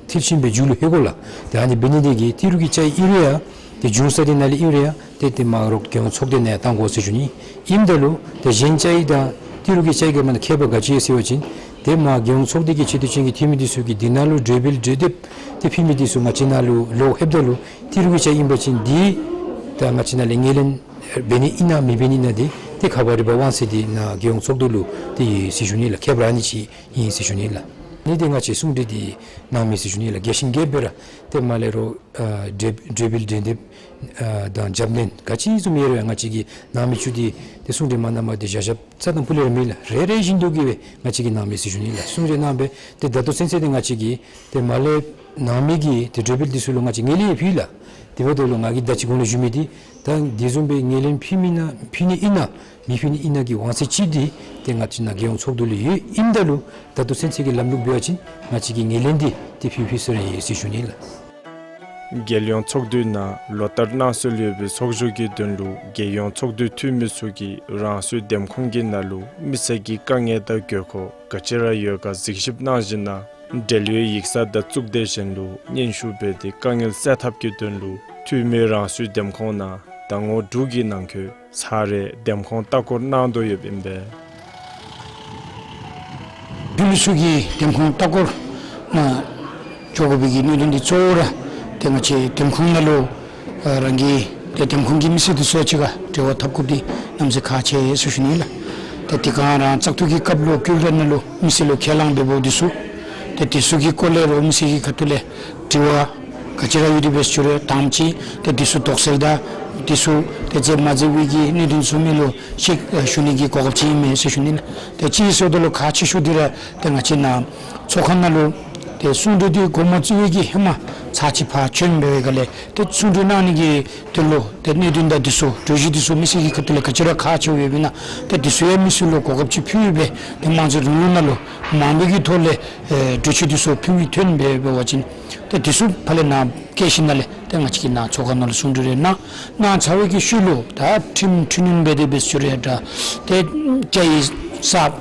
མཐིལ་ཕྱིན་སྦེ་མཇུག་ལུ་ལྷོད་དགོ་ལགས། ཏེ་ཨ་ནི་འབད་ནི་འདི་གིས་ཏི་རུ་གི་དཔྱད་ཡིག་ཨིན་རུང་ཡང་ཏེ་འབྱུང་ས་འདི་ནཱ་ལས་ཨིན་རུང་ཡང་ཏེ་ཏེ་མར་རྒྱལ་ཡོངས་ཚོགས་སྡེ་ནང་ཡང་བཏང་དགོ་ཟེར་ཞུ་ནི། ཨིནམ་ད་ལུ་ཏེ་གཞན་དཔྱད་ཡིག་དང་ཏི་རུ་གི་དཔྱད་ཡིག་གི་མ་ཁྱད་པར་ག་ཅི་ཡོད་ཟེར་བ་ཅིན་ཏེ་མར་རྒྱལ་ཡོངས་ཚོགས་སྡེ་གི་ཆེ་བསྟོད་ཅན་གྱི་འཐུས་མི་འདི་ཚུ་གིས་འདི་ནང་ལུ་གྲོས་འབུལ་གྲོས་འདེབས་ཏེ་ཕུལ་མི་འདི་ཚུ་ང་བཅས་ནང་ལུ་ལོག་ལྷོདཔ་ད་ལུ་ཏི་རུ་གི་དཔྱད་ཡིག་ཨིན་པ་ཅིན་འདི་ད་ང་བཅས་ནཱ་ལས་ངོས་ལེན་འབད་ནི་ཨིན་ན་མི་འབད་ནི་ཨིན་ན་འདི་ཏེ་ཁ་པར་རིམ་པ་དབང་ཚད་འདི་ནཱ་རྒྱལ་ཡོངས་ཚོགས་འདུ་ལུ་ཏེ་ཡོད་ཟེར་ཞུ་ནི་ལགས། ཁྱད་པར་ཨ་ནི་ཅིག་ཨིན་ཟེར་ཞུ་ནི་ལགས། ཨ་ནི་འདི་ང་བཅས་གསུང་གྲོས་འདི་གནང་མི་ཟེར་ཞུ་ནི་ལགས། རྒྱས་ཤིང་རྒྱས་པ་སྦེ་ར་ཏེ་མར་ལས་རོགས་ཨ་གྲོས་གྲོས་འབུལ་གྲོས་འདེབས་ཨ་དང་རྒྱབ་སྣོན་ག་ཅི་བཟུམ་ཡོད་རུང་ཡང་ང་བཅས་ཀྱིས་གནང་མི་ཚུ་འདི་ཏེ་གསུང་གྲོས་མ་གནངམ་འདི་བཞག་བཞགཔ་རྩ་དང་ཕུ་ལས་ར་མེད་ལགས། རེ་རེ་བཞིན་དུ་གིས་སྦེ་ང་བཅས་ཀྱིས་གནང་མི་ཟེར་ཞུ་ནི་ལགས། གསུང་གྲོས་གནང་སྦེ་ཏེ་ད་ལྟོ་ཚུན་ཚོད་འདི་ང་བཅས་ཀྱིས་ཏེ་མར་ལས་གནང་མི་གི་ཏེ་གྲོས་འབུལ་འདི་ཚུ་ལུ་ང་བཅས་ངོས་ལེན་ཕུལ་ལགས། དེ་འབདཝ་ད་ལུ་ང་གིས་ད་ཅི་གོང་ལུ་ཞུ་མི་འདི་ད་འདི་བཟུམ་སྦེ་ངོས་ལེན་ཕུལ་མི་ཨིན་ན་ཕུལ་ནི་ཨིན་ན་མི་ཕུལ་ནི་ཨིན་ན་གི་དབང་ཚད་ཅིག་འདི་ཏེ་ང་བཅས་ནཱ་རྒྱལ་ཡོངས་ཚོགས་འདུ་ལུ་ཡོད། ཨིནམ་ད་ལུ་ད་ལྟོ་ཚུན་ཚོད་ཀྱི་ལམ་ལུགས་འབད་བ་ཅིན་ང་བཅས་ཀྱིས་ངོས་ལེན་འདི་ཏེ་ཕུལ་ཕུལ་སོ་ར་ཨིན་ཟེར་ཞུ་ནི་ལགས། རྒྱལ་ཡོངས་ཚོགས་འདུའི་ནང་ལོ་ལྟར་གནང་སྲོལ་ཡོད་པའི་ཚོགས་བཞུགས་ཀྱི་དོན་ལུ་རྒྱལ་ཡོངས་ཚོགས་འདུའི་འཐུས་མི་ཚུ་གིས་རང་སོའི་འདེམས་ཁོངས་ཀྱི་ནང་ལུ་མི་སེར་གྱི་དཀའ་ངལ་དང་དགོས་མཁོ་ག་ཅི་ར་ཡོད་ག་གཟིགས་ཞིབ་གནང་ཞིནམ་ལས་འབྲེལ་ཡོད་ཡིག་ཚང་དང་གཙུག་སྡེ་གཞན་ལུ་སྙན་ཞུ་འབད་དེ་དཀའ་ངལ་སེལ་ཐབས་ཀྱི་དོན་ལུ་འཐུས་མི་རང་སོའི་འདེམས་ཁོངས་ནང་ཟླ་ངོ་དྲུག་གི་ནང་འཁོད་ཚར་རེ་འདེམས་ཁོངས་ལྟ་སྐོར་གནང་དོ་ཡོདཔ་ཨིན་པས། འཐུས་མི་ཚུ་གིས་འདེམས་ཁོངས་ལྟ་སྐོར་ནང་འགྱོ་དགོ་པའི་གི་གནད་དོན་འདི་གཙོ་བོ་ར་ཏེ་ང་བཅས་འདེམས་ཁོངས་ནང་ལུ་ཨ་རང་གི་ཏེ་འདེམས་ཁོངས་ཀྱི་མི་སེར་འདི་ཚུ་གཅིག་ཁར་འབྲེལ་བ་འཐབ་དགོཔ་འདི་གནམ་མེད་ས་མེད་ཁག་ཆེ་ཟེར་ཞུ་ནི་ལགས། ཏེ་དེ་སྒང་རང་བཙག་འཐུ་གི་སྐབས་ལུ་བསྐུལ་ར་ནང་ལུ་མི་སེར་ལུ་ཁས་བླངས་འབདཝ་འདི་ཚུ་ཏེ་འདི་ཚུ་གི་སྐོར་ལས་རོགས་མི་སེར་གྱི་ཁ་ཐུག་ལས་དྲི་བ་ག་ཅི་ར་ཡོད་དེ་འབད་ཞུ་རུང་དང་པ་ཅིག་ཏེ་འདི་ཚུ་དོགས་སེལ་དང་འདི་ཚུ་ཏེ་མཛད་མ་མཛད་པའི་གི་གནད་དོན་ཚུ་མི་ལུ་ཤེས་ཞུ་ནི་གི་གོ་སྐབས་ཅིག་ཨིན་མས་ཟེར་ཞུ་ནི་ལགས། ཏེ་གཅིག་ཟེརཝ་ད་ལུ་ཁག་ཆེ་ཤོས་འདི་ར་ཏེ་ང་བཅས་ནཱ་ཚོགས་ཁང་ནང་ལུ་ཏེ་གསུང་གྲོས་འདི་འགོ་མ་བཙུགས་པའི་གི་ཧེ་མ་ ཚར་གཅིག་ཕར་བྱོན་འབད་བའི་སྒང་ལས་ཏེ་གསུང་གྲོས་གནང་ནི་གི་དོན་ལུ་ཏེ་གནད་དོན་དང་འདི་ཚུ་གྲོས་གཞི་འདི་ཚུ་མི་སེར་གྱི་ཁ་ཐུག་ལས་ག་ཅི་ར་ཁག་ཆེཝ་ཡོདཔ་ཨིན་ན་ཏེ་འདི་ཚུ་ཡང་མི་སེར་ལུ་གོ་སྐབས་ཅིག་ཕུལ་སྦེ་ཏེ་དམངས་གཙོའི་རིང་ལུགས་ནང་ལུ་མང་པོའི་གི་ཐོག་ལས་ཨེ་གྲོས་ཆོད་འདི་ཚུ་ཕུལ་མི་ཐོན་འབད་འབད་བ་ཅིན་ཏེ་འདི་ཚུ་ཕར་ལས་ནཱ་བཀལ་ཞིནམ་ལས་ཏེ་ང་བཅས་ཀྱིས་ནཱ་ཚོགས་ཁང་ནང་ལུ་གསུང་གྲོས་རེ་གནང་གནང་ཚར་བའི་གི་ཤུལ་ལུ་ད་ཁྲིམས་འཁྲུན་ལེན་འབད་དེ་འབད་ཟེར་རུང་ཡང་འདྲ་ཏེ་བཅའ་ཡིག་གསརཔ་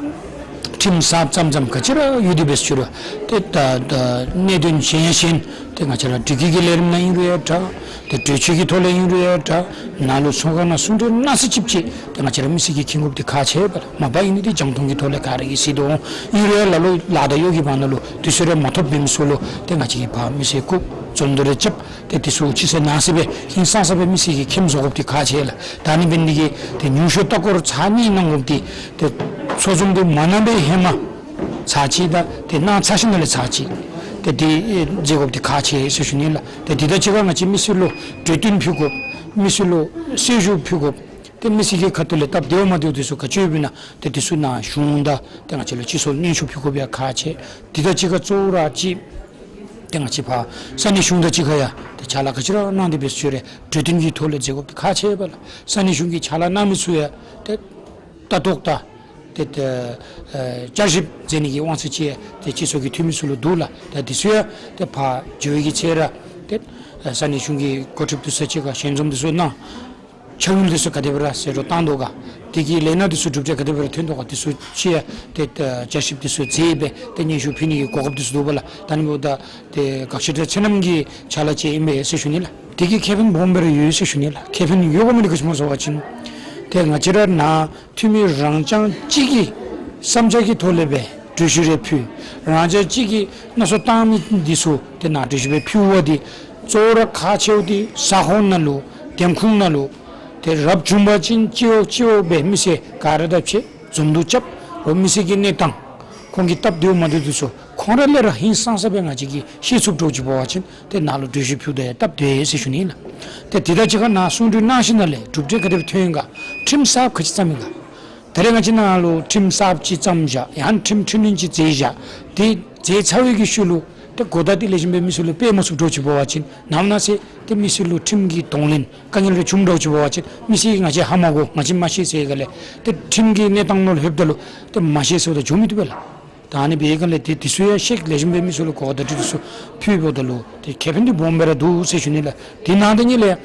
ཁྲིམས་གསརཔ་བརྩམ་བརྩམ་ག་ཅི་ར་ཡོད་དེ་འབད་ཟེར་རུང་ཏེ་ད་ད་གནད་དོན་གཞན་གཞན་ཏེ་ང་བཅས་ར་སྒྲིག་འགལ་གྱི་ལས་རིམ་ནང་ཨིན་རུང་ཡང་འདྲ་ཏེ་གྲོས་ཆོད་ཀྱི་ཐོག་ལས་ཨིན་རུང་ཡང་འདྲ་ནཱ་ལུ་ཚོགས་ཁང་ནང་གསུང་གྲོས་གནང་ས་ཅིག་ཅིག་ཏེ་ང་བཅས་ར་མི་སེར་གྱིས་མཁྱེན་དགོཔ་འདི་ཁག་ཆེ་བས་ལགས། མ་པ་ཨིན་ན་ཏེ་རྒྱང་མཐོང་གི་ཐོག་ལས་ག་ར་གིས་གཟིགས་དོ་འོང་། ཨིན་རུང་ཡང་ལ་ལོ་ལ་དང་གཡོག་གི་བར་ན་ལུ་དུས་ཚོད་རེ་མ་ཐོབ་འབད་མི་ཚུ་ལུ་ཏེ་ང་བཅས་ཀྱིས་ཕར་མི་སེར་སྐུ་འཛོམས་འདུ་རེ་རྐྱབ་སྟེ་འདི་ཚུ་ཅིག་ཟེར་ནང་ཟེར་སྦེ་ཧིང་སངས་ས་སྦེ་མི་སེར་གྱིས་མཁྱེན་བཟོ་དགོཔ་འདི་ཁག་ཆེ་ལགས། ད་ནི་འབད་ནི་འདི་གིས་ཏེ་ཉུང་ཤོས་ལྟ་སྐོར་ཚར་གཉིས་གནང་དགོཔ་འདི་ཏེ་ཚོགས་འཛོམས་འདི་མ་གནང་བའི་ཧེ་མ་ཚར་གཅིག་དང་ཏེ་གནང་ཚར་ཞིནམ་ལས་ཚར་གཅིག་ཏེ་འདི་ཨེ་མཛད་དགོཔ་འདི་ཁག་ཆེ་ཟེར་ཞུ་ནི་ལགས། ཏེ་འདི་དང་གཅིག་ཁར་ང་བཅས་མི་སེར་ལུ་གྲོས་བསྟུན་ཕུལ་དགོཔ་མི་སེར་ལུ་གསལ་ཞུ་ཕུལ་དགོཔ་ཏེ་མི་སེར་གྱི་ཁ་ཐུག་ལས་སྟབས་བདེཝ་མ་བདེཝ་འདི་ཚུ་ག་ཅི་ཡོདཔ་ཨིན་ན་ཏེ་འདི་ཚུ་ནཱ་གཞུང་དང་ཏེ་ང་བཅས་ལུ་སྤྱི་ཚོགས་སྙན་ཞུ་ཕུལ་དགོཔ་ཡང་ཁག་ཆེ། འདི་དང་གཅིག་ཁར་གཙོ་བོ་ར་ཅིག་ཏེ་ང་བཅས་ཕར་ས་གནས་གཞུང་དང་གཅིག་ཁར་ཡང་ཏེ་ཕྱག་ལཱ་ག་ཅི་ར་གནང་སྟེ་འབད་ཟེར་རུང་གྲོས་བསྟུན་གྱི་ཐོག་ལས་མཛད་དགོཔ་འདི་ཁག་ཆེ་བས་ལགས། ས་གནས་གཞུང་གི་ཕྱག་ལཱ་གནང་མི་ཚུ་ཡང་ཏེ་ལྟ་རྟོག་དང་ཏེ་ཏེ་ཨེ་བསྐྱར་ཞིབ་མཛད་ནི་གི་དབང་ཚད་ཅིག་ཏེ་སྤྱི་ཚོགས་ཀྱི་འཐུས་མི་ཚུ་ལུ་འདུག་ལགས། ད་འདི་ཚུ་ཡང་ཏེ་ཕར་འགྱོ་བའི་གི་ཚེ་ར་ཏེ་ཨེ་ས་གནས་གཞུང་གི་འགོ་ཁྲིདཔ་འདི་ཚུ་གཅིག་ཁར་ཞལ་འཛོམས་འདི་ཚུ་གནང་། འཆར་དངུལ་འདི་ཚུ་ག་དེ་སྦེ་ར་ཟད་འགྲོ་བཏང་དོ་ག། དེ་གི་ལས་སྣ་འདི་ཚུ་གྲུབ་འབྲས་ག་དེ་སྦེ་ར་ཐོན་དོ་ག། འདི་ཚུ་ཅིག་ཡང་ཏེ་ཨེ་བསྐྱར་ཞིབ་འདི་ཚུ་མཛད་སྦེ་ཏེ་སྙན་ཞུ་ཕུལ་ནི་གི་གོ་སྐབས་འདི་ཚུ་འདུག་པ་ལགས། ད་ནི་འབདཝ་ད་ཏེ་དགག་བཞག་དང་ཚད་རྣམ་གྱི་ཕྱག་ལཱ་ཅིག་ཨིན་པས་ཟེར་ཞུ་ནི་ལགས། དེ་གིས་ཁེ་ཕན་སྦོམ་སྦེ་ར་ཡོད་ཟེར་ཞུ་ནི་ལགས། ཁེ་ཕན་ཡོད་དགོ་མི་འདི་ག་ཅི་སྨོ་ཟེར་བ་ཅིན་ཏེ་ང་བཅས་ར་ནཱ་འཐུས་མི་རང་རྐྱང་གཅིག་གི་བསམ་འཆར་གྱི་ཐོག་ལས་སྦེ་གྲོས་གཞི་རེ་ཕུལ། རང་རྐྱང་གཅིག་གི་མནོ་བསམ་བཏང་མི་འདི་ཚུ་ཏེ་ནཱ་གྲོས་གཞི་སྦེ་ཕུལ་བ་འདི་གཙོ་བོ་ར་ཁག་ཆེཝ་འདི་ས་ཁོངས་ནང་ལུ་འདེམས་ཁོངས་ནང་ལུ་ཏེ་རབ་བྱུང་པ་ཅིན་གཅིག་པོ་གཅིག་པོ་སྦེ་མི་སེར་ག་ར་དང་ཕྱད་འཛོམས་འདུ་རྐྱབ་རུང་མི་སེར་གྱི་གནས་སྟངས་ཁོང་གི་སྟབས་བདེཝ་མ་བདེཝ་འདི་ཚུ་ཁོང་ར་ལས་ར་ཧིང་སངས་ས་སྦེ་ང་བཅས་ཀྱིས་ཤེས་ཚུགསཔ་འདྲཝ་ཅིག་འབད་བ་ཅིན་ཏེ་ནཱ་ལུ་གྲོས་གཞི་ཕུལཝ་ད་ཡང་སྟབས་བདེ་ཟེར་ཞུ་ནི་ལགས། ཏེ་དེ་དང་གཅིག་ཁར་ནཱ་གསུང་གྲོས་གནང་ཞིནམ་ལས་གྲུབ་འབྲས་ག་དེ་སྦེ་ཐོན་ཡི་ག། ཁྲིམས་གསརཔ་ག་ཅི་བརྩམས་ཡི་ག། ད་རེས་ང་བཅས་ནཱ་ལུ་ཁྲིམས་གསརཔ་ཅིག་བརྩམས་བཞག། ཡང་ཁྲིམས་འཁྲུན་ལེན་ཅིག་མཛད་བཞག། དེ་མཛད་ཚར་བའི་གི་ཤུལ་ལུ་ཏེ་གོ་བརྡ་དེ་ལེགས་ཤོམ་སྦེ་མི་ཚུ་ལུ་སྤེལ་མ་ཚུགསཔ་འདྲཝ་ཅིག་འབད་བ་ཅིན་ནམ་ན་ཟེར་ཏེ་མི་སེར་ལུ་ཁྲིམས་ཀྱི་གདོང་ལེན་དཀའ་ངལ་རེ་བྱུངམ་འདྲཝ་ཅིག་འབད་བ་ཅིན་མི་སེར་ང་བཅས་ཧ་མ་གོ་ང་བཅས་མ་ཤེས་ཟེར་བའི་སྒང་ལས་ཏེ་ཁྲིམས་ཀྱི་གནས་སྟངས་ནང་ལུ་ལྷོདཔ་ད་ལུ་ཏེ་མ་ཤེས་ཟེརཝ་ད་འགྱོ་མི་བཏུབ་པས་ལགས། ད་ཨ་ནི་འབད་བའི་སྒང་ལས་ཏེ་འདི་ཚུ་ཡང་ཤེས་ལེགས་ཤོམ་སྦེ་མི་ཚུ་ལུ་གོ་བརྡ་འདི་ཚུ་ཕུལཝ་ད་ལུ་ཏེ་ཁེ་ཕན་འདི་སྦོམ་སྦེ་ར་འདུག་ཟེར་ཞུ་ནི་ལགས། དེ་ནང་དེ་ཉིད་ལས་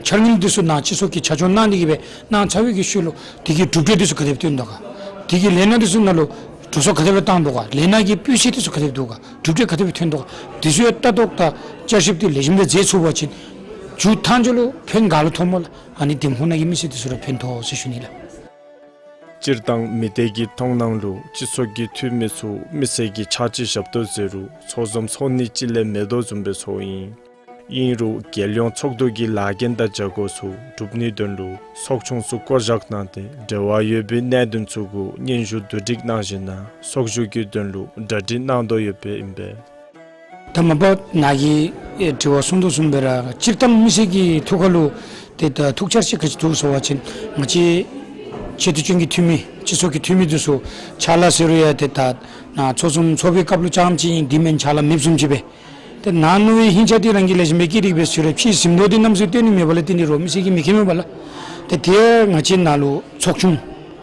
འཆར་དངུལ་འདི་ཚུ་ནཱ་སྤྱི་ཚོགས་ཀྱི་ཆ་འཇོག་གནང་ནི་གི་སྦེ་གནང་ཚར་བའི་གི་ཤུལ་ལུ་དེ་གི་གྲུབ་འབྲས་འདི་ཚུ་ག་དེ་སྦེ་ཐོན་དོ་ག། དེ་གི་ལས་སྣ་འདི་ཚུ་ནང་ལུ་འགྲོ་སོང་ག་དེ་སྦེ་བཏང་དོ་ག། ལས་སྣ་གི་སྤུས་ཚད་འདི་ཚུ་ག་དེ་སྦེ་འདུག་ག། གྲུབ་འབྲས་ག་དེ་སྦེ་ཐོན་དོ་ག། འདི་ཚུ་ཡང་ལྟ་རྟོག་དང་བསྐྱར་ཞིབ་འདི་ལེགས་ཤོམ་སྦེ་མཛད་ཚུགས་པ་ཅིན་མཇུག་མཐའ་མཇུག་ལུ་ཕན་ག་ལུ་ཐོགས་སྨོ་ལགས། ཨ་ནི་འདེམས་ཁོངས་ནང་གི་མི་སེར་འདི་ཚུ་ར་ཕན་ཐོགས་ཟེར་ཞུ་ནི་ལགས། སྤྱིར་བཏང་མི་སྡེ་གི་མཐོང་སྣང་ལུ་སྤྱི་ཚོགས་ཀྱི་འཐུས་མི་ཚུ་མི་སེར་གྱི་ཕྱག་ཕྱི་ཞབས་ཏོག་ཟེར་རུང་ཚོགས་འཛོམས་ཚོགས་ནི་ཅིག་ལས་མེད་དོ་བཟུམ་སྦེ་ཚོརཝ་ཨིན། ཨིན་རུང་རྒྱལ་ཡོངས་ཚོགས་འདུ་གི་ལཱ་འགན་དང་བྱ་སྒོ་ཚུ་སྒྲུབ་ནིའི་དོན་ལུ་ཚོགས་ཆུང་ཚུ་བསྐོ་བཞག་གནང་སྟེ་འབྲེལ་བ་ཡོད་པའི་གནད་དོན་ཚུ་གུ་སྙན་ཞུ་བསྡུ་སྒྲིག་གནང་ཞིན་ན་ཚོགས་བཞུགས་ཀྱི་དོན་ལུ་གྲ་སྒྲིག་གནང་དོ་ཡོདཔ་ཨིན་པས། ད་མ་པ་ནཱ་གི་ཨེ་དྲི་བ་གསུང་དོ་བཟུམ་སྦེ་ར་སྤྱིར་བཏང་མི་སེར་གྱི་ཐུགས་ཁ་ལུ་ཏེ་ད་ཐུགས་འཆར་ཅིག་ག་ཅི་འདུག་ཟེར་བ་ཅིན་ང་བཅས་ཆེ་བསྟོད་ཅན་གྱི་འཐུས་མི་སྤྱི་ཚོགས་ཀྱི་འཐུས་མི་འདི་ཚུ་ཕྱག་ལཱ་ཟེར་རུང་ཡང་ཏེ་ད་ནཱ་ཚོགས་འཛོམས་ཚོགས་པའི་སྐབས་ལུ་རྐྱངམ་ཅིག་ཨིན། དེ་མེན་ཕྱག་ལཱ་མེདཔ་བཟུམ་ཅིག་སྦེ་ཏེ་ནཱ་མནོ་བའི་ཧིང་ཆ་འདི་རང་གིས་ལེགས་ཤོམ་སྦེ་བསྐྱེད་དེ་གི་སྦེ་ཟེར་རུང་ཕྱི་ཟིན་དོ་འདི་གནམ་མེད་ས་མེད་སྟོན་ནི་མེད་པ་ལས་ཏེ་འདི་རུང་མི་སེར་གྱིས་མི་མཁྱེན་མས་པ་ལགས། ཏེ་དེ་ང་བཅས་ནཱ་ལུ་ཚོགས་ཆུང་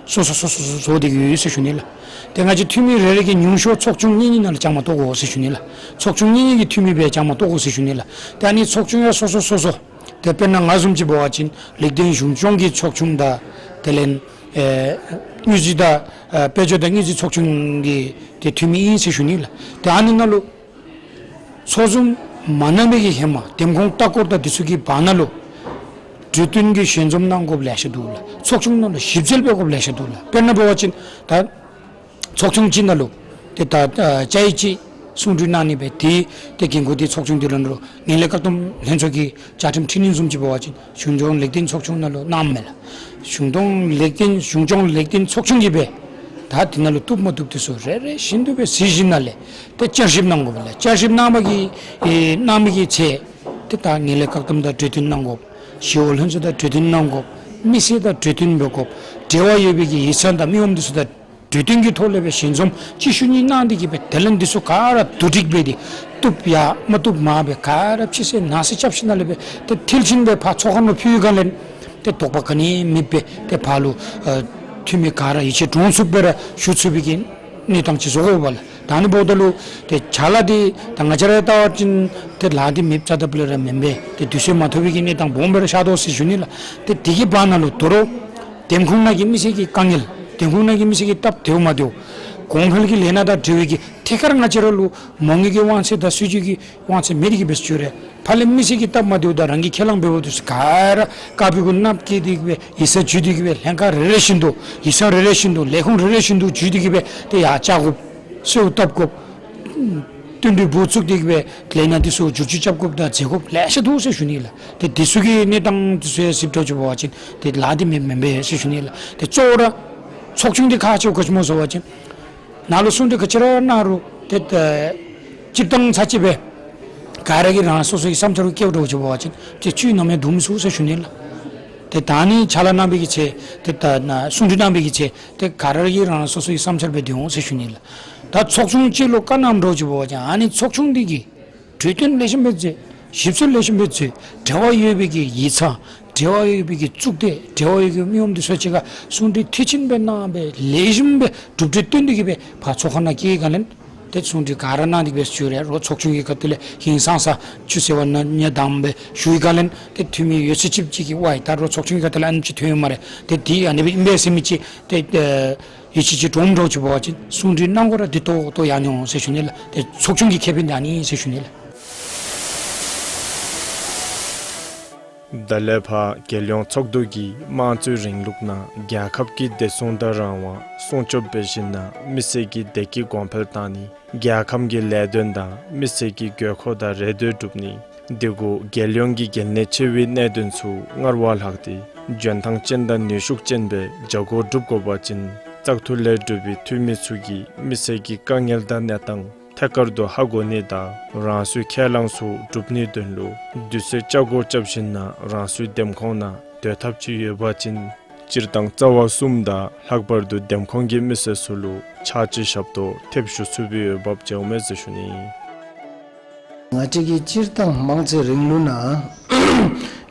སོ་སོ་སོ་སོ་སོ་སོ་སྡོད་དེ་གི་ཡོད་ཟེར་ཞུ་ནི་ལགས། ཏེ་ང་བཅས་འཐུས་མི་རེ་རེ་གིས་ཉུང་ཤོས་ཚོགས་ཆུང་གཉིས་གཉིས་ནང་ལུ་བཅའ་མར་གཏོགས་དགོ་ཟེར་ཞུ་ནི་ལགས། ཚོགས་ཆུང་གཉིས་གཉིས་ཀྱི་འཐུས་མི་སྦེ་བཅའ་མར་གཏོགས་དགོ་ཟེར་ཞུ་ནི་ལགས། ཏེ་ཨ་ནི་ཚོགས་ཆུང་ཡང་སོ་སོ་སོ་སོ། ཏེ་དཔེར་ན་ང་བཟུམ་ཅིག་འབད་བ་ཅིན་ལེགས་ལྡན་གཞུང་སྐྱོང་གི་ཚོགས་ཆུང་དང་དེ་ལས་ཨེ་དངུལ་རྩིས་དང་ཨེ་དཔལ་འབྱོར་དང་དངུལ་རྩིས་ཚོགས་ཆུང་གི་ཏེ་འཐུས་མི་ཨིན་ཟེར་ཞུ་ནི་ལགས། ཏེ་ཨ་ནི་ནང་ལུ་ཚོགས་འཛོམས་མ་གནང་བའི་གི་ཧེ་མ་འདེམས་ཁོངས་ལྟ་སྐོར་དང་འདི་ཚུ་གི་བར་ན་ལུ་གྲོས་བསྟུན་གྱི་ཞལ་འཛོམས་གནང་དགོཔ་ལེ་ཤ་འདུག་ལགས། ཚོགས་ཆུང་ནང་ལུ་ཞིབ་འཚོལ་འབད་དགོཔ་ལེ་ཤ་འདུག་ལགས། དཔེར་ན་འབད་བ་ཅིན་ད་ཚོགས་ཆུང་ཅིག་ནང་ལུ་ཏེ་ད་ཨ་བཅའ་ཡིག་ཅིག་གསུང་གྲོས་གནང་ནི་སྦེ་ཏེ་ཏེ་འགན་ཁུར་འདི་ཚོགས་ཆུང་འདི་ལུ་ངན་ལྷད་བཀག་སྡོམ་ལྷན་ཚོགས་ཀྱི་བཅའ་ཁྲིམས་འཁྲི་ནི་བཟུམ་ཅིག་འབད་བ་ཅིན་གཞུང་སྐྱོང་ལེགས་ལྡན་ཚོགས་ཆུང་ནང་ལུ་གནངམ་མས་ལགས། གཞུང་སྐྱོང་ལེགས་ལྡན་གཞུང་སྐྱོང་ལེགས་ལྡན་ཚོགས་ཆུང་གིས་སྦེ་ད་དེ་ནང་ལུ་བཏུབ་མ་བཏུབ་འདི་ཚུ་རེ་རེ་བཞིན་དུ་སྦེ་གཟིགས་ཞིནམ་ལས་ཏེ་བསྐྱར་ཞིབ་གནང་དགོ་པས་ལགས། བསྐྱར་ཞིབ་གནང་བའི་གི་ཨེ་གནང་མི་གི་ཚེ་ཏེ་ད་ངན་ལྷད་བཀག་སྡོམ་དང་གྲོས་བསྟུན་གནང་དགོ། ཞི་གཡོག་ལྷན་ཚོགས་དང་གྲོས་བསྟུན་གནང་དགོ། མི་སེར་དང་གྲོས་བསྟུན་འབད་དགོ། འབྲེལ་བ་ཡོད་པའི་གི་ཡིག་ཚང་དང་མི་ངོམ་འདི་ཚུ་དང་ གྲོས་བསྟུན་གྱི་ཐོག་ལས་སྦེ་ཞལ་འཛོམས་གཅིག་ཤུལ་གཉིས་གནང་སྟེ་གི་སྦེ་དེ་ལས་འདི་ཚུ་ག་ར་བསྡུ་སྒྲིག་འབད་དེ་བཏུབ་ཡ་མ་བཏུབ་མ་སྦེ་ག་ར་ཕྱི་སེལ་ནང་སེལ་རྐྱབ་ཞིནམ་ལས་སྦེ་ཏེ་མཐིལ་ཕྱིན་སྦེ་ཕར་ཚོགས་ཁང་ནང་ཕུལ་བའི་སྒང་ལས་ཏེ་དོགས་པ་ག་ནི་མེད་པར་ཏེ་ཕར་ལུ་ཨ་འཐུས་མི་ག་ར་ཡིད་ཆེས་འདྲོངས་ཚུགསཔ་སྦེ་ར་ཞུ་ཚུགས་པའི་གི་གནས་སྟངས་ཅིག་བཟོ་དགོ་པས་ལགས། ད་ཨ་ནི་འབདཝ་ད་ལུ་ཏེ་ཅ་ལ་འདི་ད་ང་བཅས་ར་བལྟ་བ་ཅིན་ཏེ་ལཱ་འདི་མེདཔ་རྐྱབ་ད་ལས་ར་མེན་པས། ཏེ་དུས་ཚོད་མ་ཐོབ་པའི་གི་གནས་སྟངས་སྦོམ་སྦེ་ར་ཤར་དོ་ཟེར་ཞུ་ནི་ལགས། ཏེ་དེ་གི་བར་ན་ལུ་དོ་རུང་འདེམས་ཁོངས་ནང་གི་མི་སེར་གྱི་དཀའ་ངལ་འདེམས་ཁོངས་ནང་གི་མི་སེར་གྱི་སྟབས་བདེཝ་མ་བདེཝ་གོང་འཕེལ་གྱི་ལས་སྣ་དང་འབྲེལ་བའི་གི་ཐད་ཀར་ང་བཅས་ར་ལུ་མ་དངུལ་གྱི་དབང་ཚད་དང་སྲིད་ཇུས་ཀྱི་དབང་ཚད་མེད་དེ་གི་སྦེ་ཞུ་རུང་ཕར་ལས་མི་སེར་གྱི་སྟབས་མ་བདེཝ་དང་རང་གིས་ཁས་བླངས་འབད་བ་འདི་ཚུ་ག་ར་དཀར་པོའི་གུ་ནགཔོ་བཀལ་ཏེ་གི་སྦེ་ཡིག་ཚང་བརྒྱུད་དེ་གི་སྦེ་ལྷན་ཁག་རེ་རེ་བཞིན་དུ་ཡིག་ཚང་རེ་རེ་བཞིན་དུ་ལས་ཁུངས་རེ་རེ་བཞིན་དུ་བརྒྱུད་དེ་གི་སྦེ་ཏེ་ཡར་བཅར་དགོཔ་གསོལཝ་བཏབ་དགོཔ་བསྟུན་གྲོས་འབོ་བཙུགས་ཏེ་གི་སྦེ་ལས་སྣ་འདི་ཚུ་བསྒྱུར་བཅོས་རྐྱབ་དགོཔ་དང་མཛད་དགོཔ་ལེ་ཤ་འདུག་ཟེར་ཞུ་ནི་ལགས། ཏེ་འདི་ཚུ་གི་གནས་སྟངས་འདི་ཚུ་ཡང་གཟིགས་དགོཔ་ཅིག་འབད་བ་ཅིན་ཏེ་ལཱ་འདི་མེདཔ་མེན་པས་ཟེར་ཞུ་ནི་ལགས། ཏེ་གཙོ་བོ་ར་ཚོགས་ཆུང་འདི་ཁག་ཆེཝ་ག་ཅི་སྨོ་ཟེར་བ་ཅིན་ནཱ་ལུ་གསུང་གྲོས་ག་ཅི་ར་གནང་རུང་ཏེ་ད་སྤྱིར་བཏང་ཚར་གཅིག་སྦེ་ག་ར་གིས་རང་སོ་སོའི་བསམ་འཆར་བཀལཝ་འདྲཝ་ཅིག་འབད་བ་ཅིན་ཏེ་བཅུད་ནམ་ཡང་བསྡུ་མི་ཚུགས་ཟེར་ཞུ་ནི་ལགས། ཏེ་ད་ཨ་ནི་ཕྱག་ལཱ་གནང་བའི་གི་ཚེ་ཏེ་ད་ནཱ་གསུང་གྲོས་གནང་བའི་གི་ཚེ་ཏེ་ག་ར་གིས་རང་སོ་སོའི་བསམ་འཆར་སྦེ་བསྡུ་འོང་ཟེར་ཞུ་ནི་ལགས། ད་ཚོགས་ཆུང་གཅིག་ལུ་བཀའ་གནངམ་འདྲཝ་ཅིག་འབད་བ་ཅིན་ཨ་ནི་ཚོགས་ཆུང་འདི་གིས་གྲོས་བསྟུན་ལེགས་ཤོམ་སྦེ་མཛད། ཞིབ་འཚོལ་ལེགས་ཤོམ་སྦེ་མཛད། འབྲེལ་བ་ཡོད་པའི་གི་ཡིག་ཚང་འབྲེལ་བ་ཡོད་པའི་གི་གཙུག་སྡེ་འབྲེལ་བ་ཡོད་པའི་མི་ངོམ་འདི་ཚུ་གཅིག་ཁར་གསུང་གྲོས་མཐིལ་ཕྱིན་སྦེ་གནང་སྦེ་ལེགས་ཤོམ་སྦེ་གྲུབ་འབྲས་བཏོན་ཏེ་གི་སྦེ་ཕར་ཚོགས་ཁང་ནང་བསྐྱལ་བའི་སྒང་ལས་ཏེ་གསུང་གྲོས་ག་ར་གནང་སྟེ་གི་སྦེ་ཞུ་རུང་ཚོགས་ཆུང་གི་ཁ་ཐུག་ལས་ཧིང་སངས་ས་ཆུ་ཟེར་བ་ན་ཉ་དམ་སྦེ་ཞུ་བའི་སྒང་ལས་ཏེ་འཐུས་མི་ཡོད་ཚད་ཅིག་ཅིག་གིས་ཝའི་ད་རུང་ཚོགས་ཆུང་གི་ཁ་ཐུག་ལས་ཨ་ནེམ་ཅིག་ཐོན་ཡོད་སྨ་རེ། ཏེ་འདི་ཨ་ནི་སྦེ་ཨིན་པས་ཟེར་མི་ཅིག་ཏེ་ཡིད་ཆེས་ཅིག་འདྲོངམ་འདྲཝ་ཅིག་འབད་བ་ཅིན་གསུང་གྲོས་གནང་དགོ་ར་འདི་ཏོག་ཏོ་ཡར་འགྱོ་འོང་ཟེར་ཞུ་ནི་ལགས། ཏེ་ཚོགས་ཆུང་གི་ཁེ་ཕན་འདི་ཨ་ནི་ཟེར་ཞུ་ནི་ལགས། ད་ལས་ཕར་རྒྱལ་ཡོངས་ཚོགས་འདུ་གིས་དམངས་གཙོའི་རིང་ལུགས་ནང་རྒྱལ་ཁབ་ཀྱི་བདེ་སྲུང་དང་རང་དབང་སྲུང་སྐྱོབ་འབད་ཞིན་ན་མི་སེར་གྱི་བདེ་སྐྱིད་གོང་འཕེལ་བཏང་ནི་རྒྱལ་ཁམས་ཀྱི་ལས་དོན་དང་མི་སེར་གྱི་དགོས་མཁོ་དང་རེ་འདོད་སྒྲུབ་ནི། དེ་གུ་རྒྱལ་ཡོངས་ཀྱི་གལ་གནད་ཆེ་བའི་གནད་དོན་ཚུ་སྔར་བ་ལྷག་སྟེ་འཇོན་ཐང་ཅན་དང་ནུས་ཤུགས་ཅན་སྦེ་བྱ་སྒོ་སྒྲུབ་དགོ་པ་ཅིན་བཙག་འཐུ་ལས་གྲུབ་པའི་འཐུས་མི་ཚུ་གིས་མི་སེར་གྱི་དཀའ་ངལ་དང་གནས་སྟངས་ཐད་ཀར་དུ་ཧ་གོ་ནི་དང་རང་སོའི་ཁས་བླངས་ཚུ་སྒྲུབ་ནིའི་དོན་ལུ་དུས་ཚོད་ལྕགས་སྒོར་རྐྱབ་ཞིན་ན་རང་སོའི་འདེམས་ཁོངས་ནང་སྡོད་ཐབས་ཅིག་ཡོད་པ་ཅིན་སྤྱིར་བཏང་རྩ་བ་གསུམ་དང་ལྷག་པར་དུ་འདེམས་ཁོངས་ཀྱི་མི་སེར་ཚུ་ལུ་ཕྱག་ཕྱི་ཞབས་ཏོག་ཐེབས་ཞུ་ཚུགས་པའི་འོས་འབབ་ཅིག་འོང་མས་ཟེར་ཞུ་ནི། ང་བཅས་ཀྱི་སྤྱིར་བཏང་དམངས་གཙོའི་རིང་ལུགས་ནང་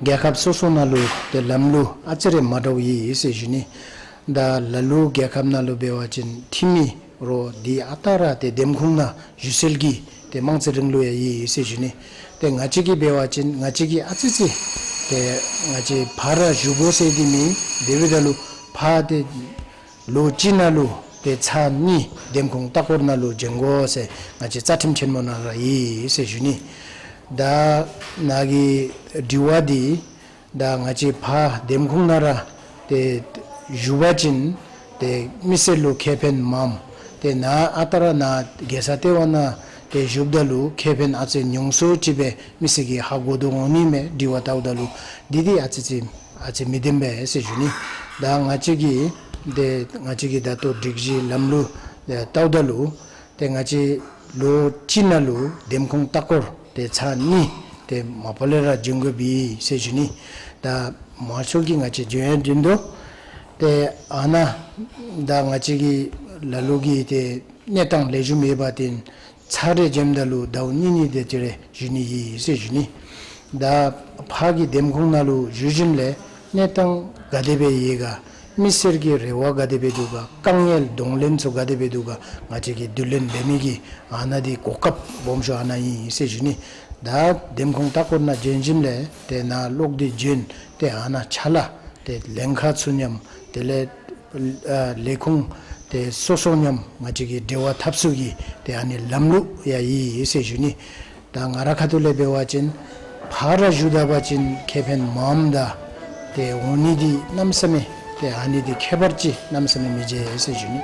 རྒྱལ་ཁབ་སོ་སོ་ནང་ལུ་ཏེ་ལམ་ལུགས་ཨ་ཙི་རེ་མ་འདྲཝ་ཡོད་ཟེར་ཞུ་ནི། ད་ལ་ལུ་རྒྱལ་ཁབ་ནང་ལུ་འབད་བ་ཅིན་འཐུས་མི་རོགས་འདི་ཨ་རྟག་ར་ཏེ་འདེམས་ཁོངས་ནང་བཞུགས་སྲོལ་གྱི་ཏེ་དམངས་གཙོའི་རིང་ལུགས་ཡང་ཡོད་ཟེར་ཞུ་ནི། ཏེ་ང་བཅས་ཀྱིས་འབད་བ་ཅིན་ང་བཅས་ཀྱིས་ཨ་ཙི་ཙི་ཏེ་ང་བཅས་ཕར་ར་བཞུགས་དགོ་ཟེར་འདི་མེད། དེ་འབདཝ་ད་ལུ་ཕར་ཏེ་ལོ་གཅིག་ནང་ལུ་ཏེ་ཚར་གཉིས་འདེམས་ཁོངས་ལྟ་སྐོར་ནང་ལུ་བྱོན་དགོ་ཟེར་ང་བཅས་རྩ་ཁྲིམས་ཆེན་མོ་ནང་ར་ཡོད་ཟེར་ཞུ་ནི། ད་ནཱ་གི་དྲི་བ་འདི་ད་ང་བཅས་ཕར་འདེམས་ཁོངས་ནང་ར་ཏེ་བཞུགས་པ་ཅིན་ཏེ་མི་སེར་ལུ་ཁེ་ཕན་མངམ། ཏེ་ནཱ་ཨ་རྟག་ར་ནཱ་རྒྱལ་ས་ལྟེ་བ་ནང་ཏེ་བཞུགསཔ་ད་ལུ་ཁེ་ཕན་ཨ་ཙི་ཉུང་སུ་ཅིག་སྦེ་མི་སེར་གྱིས་ཧ་གོ་དོ་འོང་ནི་མས། དྲི་བ་བལྟཝ་ད་ལུ་འདི་འདི་ཨ་ཙི་ཙི་ཨ་ཙི་མི་བདེན་པས་ཟེར་ཞུ་ནི། ད་ང་བཅས་ཀྱིས་ཏེ་ང་བཅས་ཀྱིས་ད་ལྟོ་སྒྲིག་གཞི་ལམ་ལུགས་ལྟཝ་ད་ལུ་ཏེ་ང་བཅས་ལོ་གཅིག་ནང་ལུ་འདེམས་ཁོངས་ལྟ་སྐོར་ཏེ་ཚར་གཉིས་ཏེ་མ་པ་ལས་ར་བྱོན་དགོཔ་ཨིན་ཟེར་ཞུ་ནི། ད་མང་ཤོས་ཀྱིས་ང་བཅས་བྱོན་ཡང་བྱོན་དོ། ཏེ་ཨ་ནཱ་ད་ང་བཅས་ཀྱི་ལ་ལུ་གི་ཏེ་གནས་སྟངས་ལེགས་ཤོམ་ཡོད་པ་ཅིན་ཚར་རེ་བྱོནམ་ད་ལུ་ཟླཝ་གཉིས་གཉིས་དེ་ཅིག་རེ་བཞུགས་ནི་ཨིན་ཟེར་ཞུ་ནི། ད་ཕར་གྱི་འདེམས་ཁོངས་ནང་ལུ་བཞུགས་ཞིནམ་ལས་གནས་སྟངས་ག་དེ་སྦེ་ཡོད་ག། མི་སེར་གྱི་རེ་བ་ག་དེ་སྦེ་འདུག་ག། དཀའ་ངལ་གདོང་ལེན་ཚུ་ག་དེ་སྦེ་འདུག་ག། ང་བཅས་ཀྱིས་བསྡུ་ལེན་འབད་མི་གི་ཨ་ནཱ་འདི་གོ་སྐབས་སྦོམ་ཤོས་ཨ་ནཱ་ཨིན་ཟེར་ཞུ་ནི། ད་འདེམས་ཁོངས་ལྟ་སྐོར་ནང་བྱོན་ཞིནམ་ལས་ཏེ་ནཱ་ལོག་སྟེ་བྱོན་ཏེ་ཨ་ནཱ་ཕྱག་ལཱ་ཏེ་ལྷན་ཁག་ཚུ་མཉམ་དེ་ལས་ཨ་ལས་ཁུངས་ཏེ་སོ་སོ་མཉམ་ང་བཅས་ཀྱིས་འབྲེལ་བ་འཐབ་ཚུགས་ཀྱི་ཏེ་ཨ་ནི་ལམ་ལུགས་ཡང་ཡོད་ཟེར་ཞུ་ནི། ད་ང་རའི་ཁ་ཐུག་ལས་འབད་བ་ཅིན་ཕར་ར་བཞུགས་ད་པ་ཅིན་ཁེ་ཕན་མངམ་ད་ཏེ་འོང་ནི་འདི་གནམ་མེད་ས་མེད་ཏེ་ཨ་ནི་འདི་ཁྱད་པར་ཅིག་གནམ་མེད་ས་མེད་མི་འབྱུང་ཟེར་ཞུ་ནི།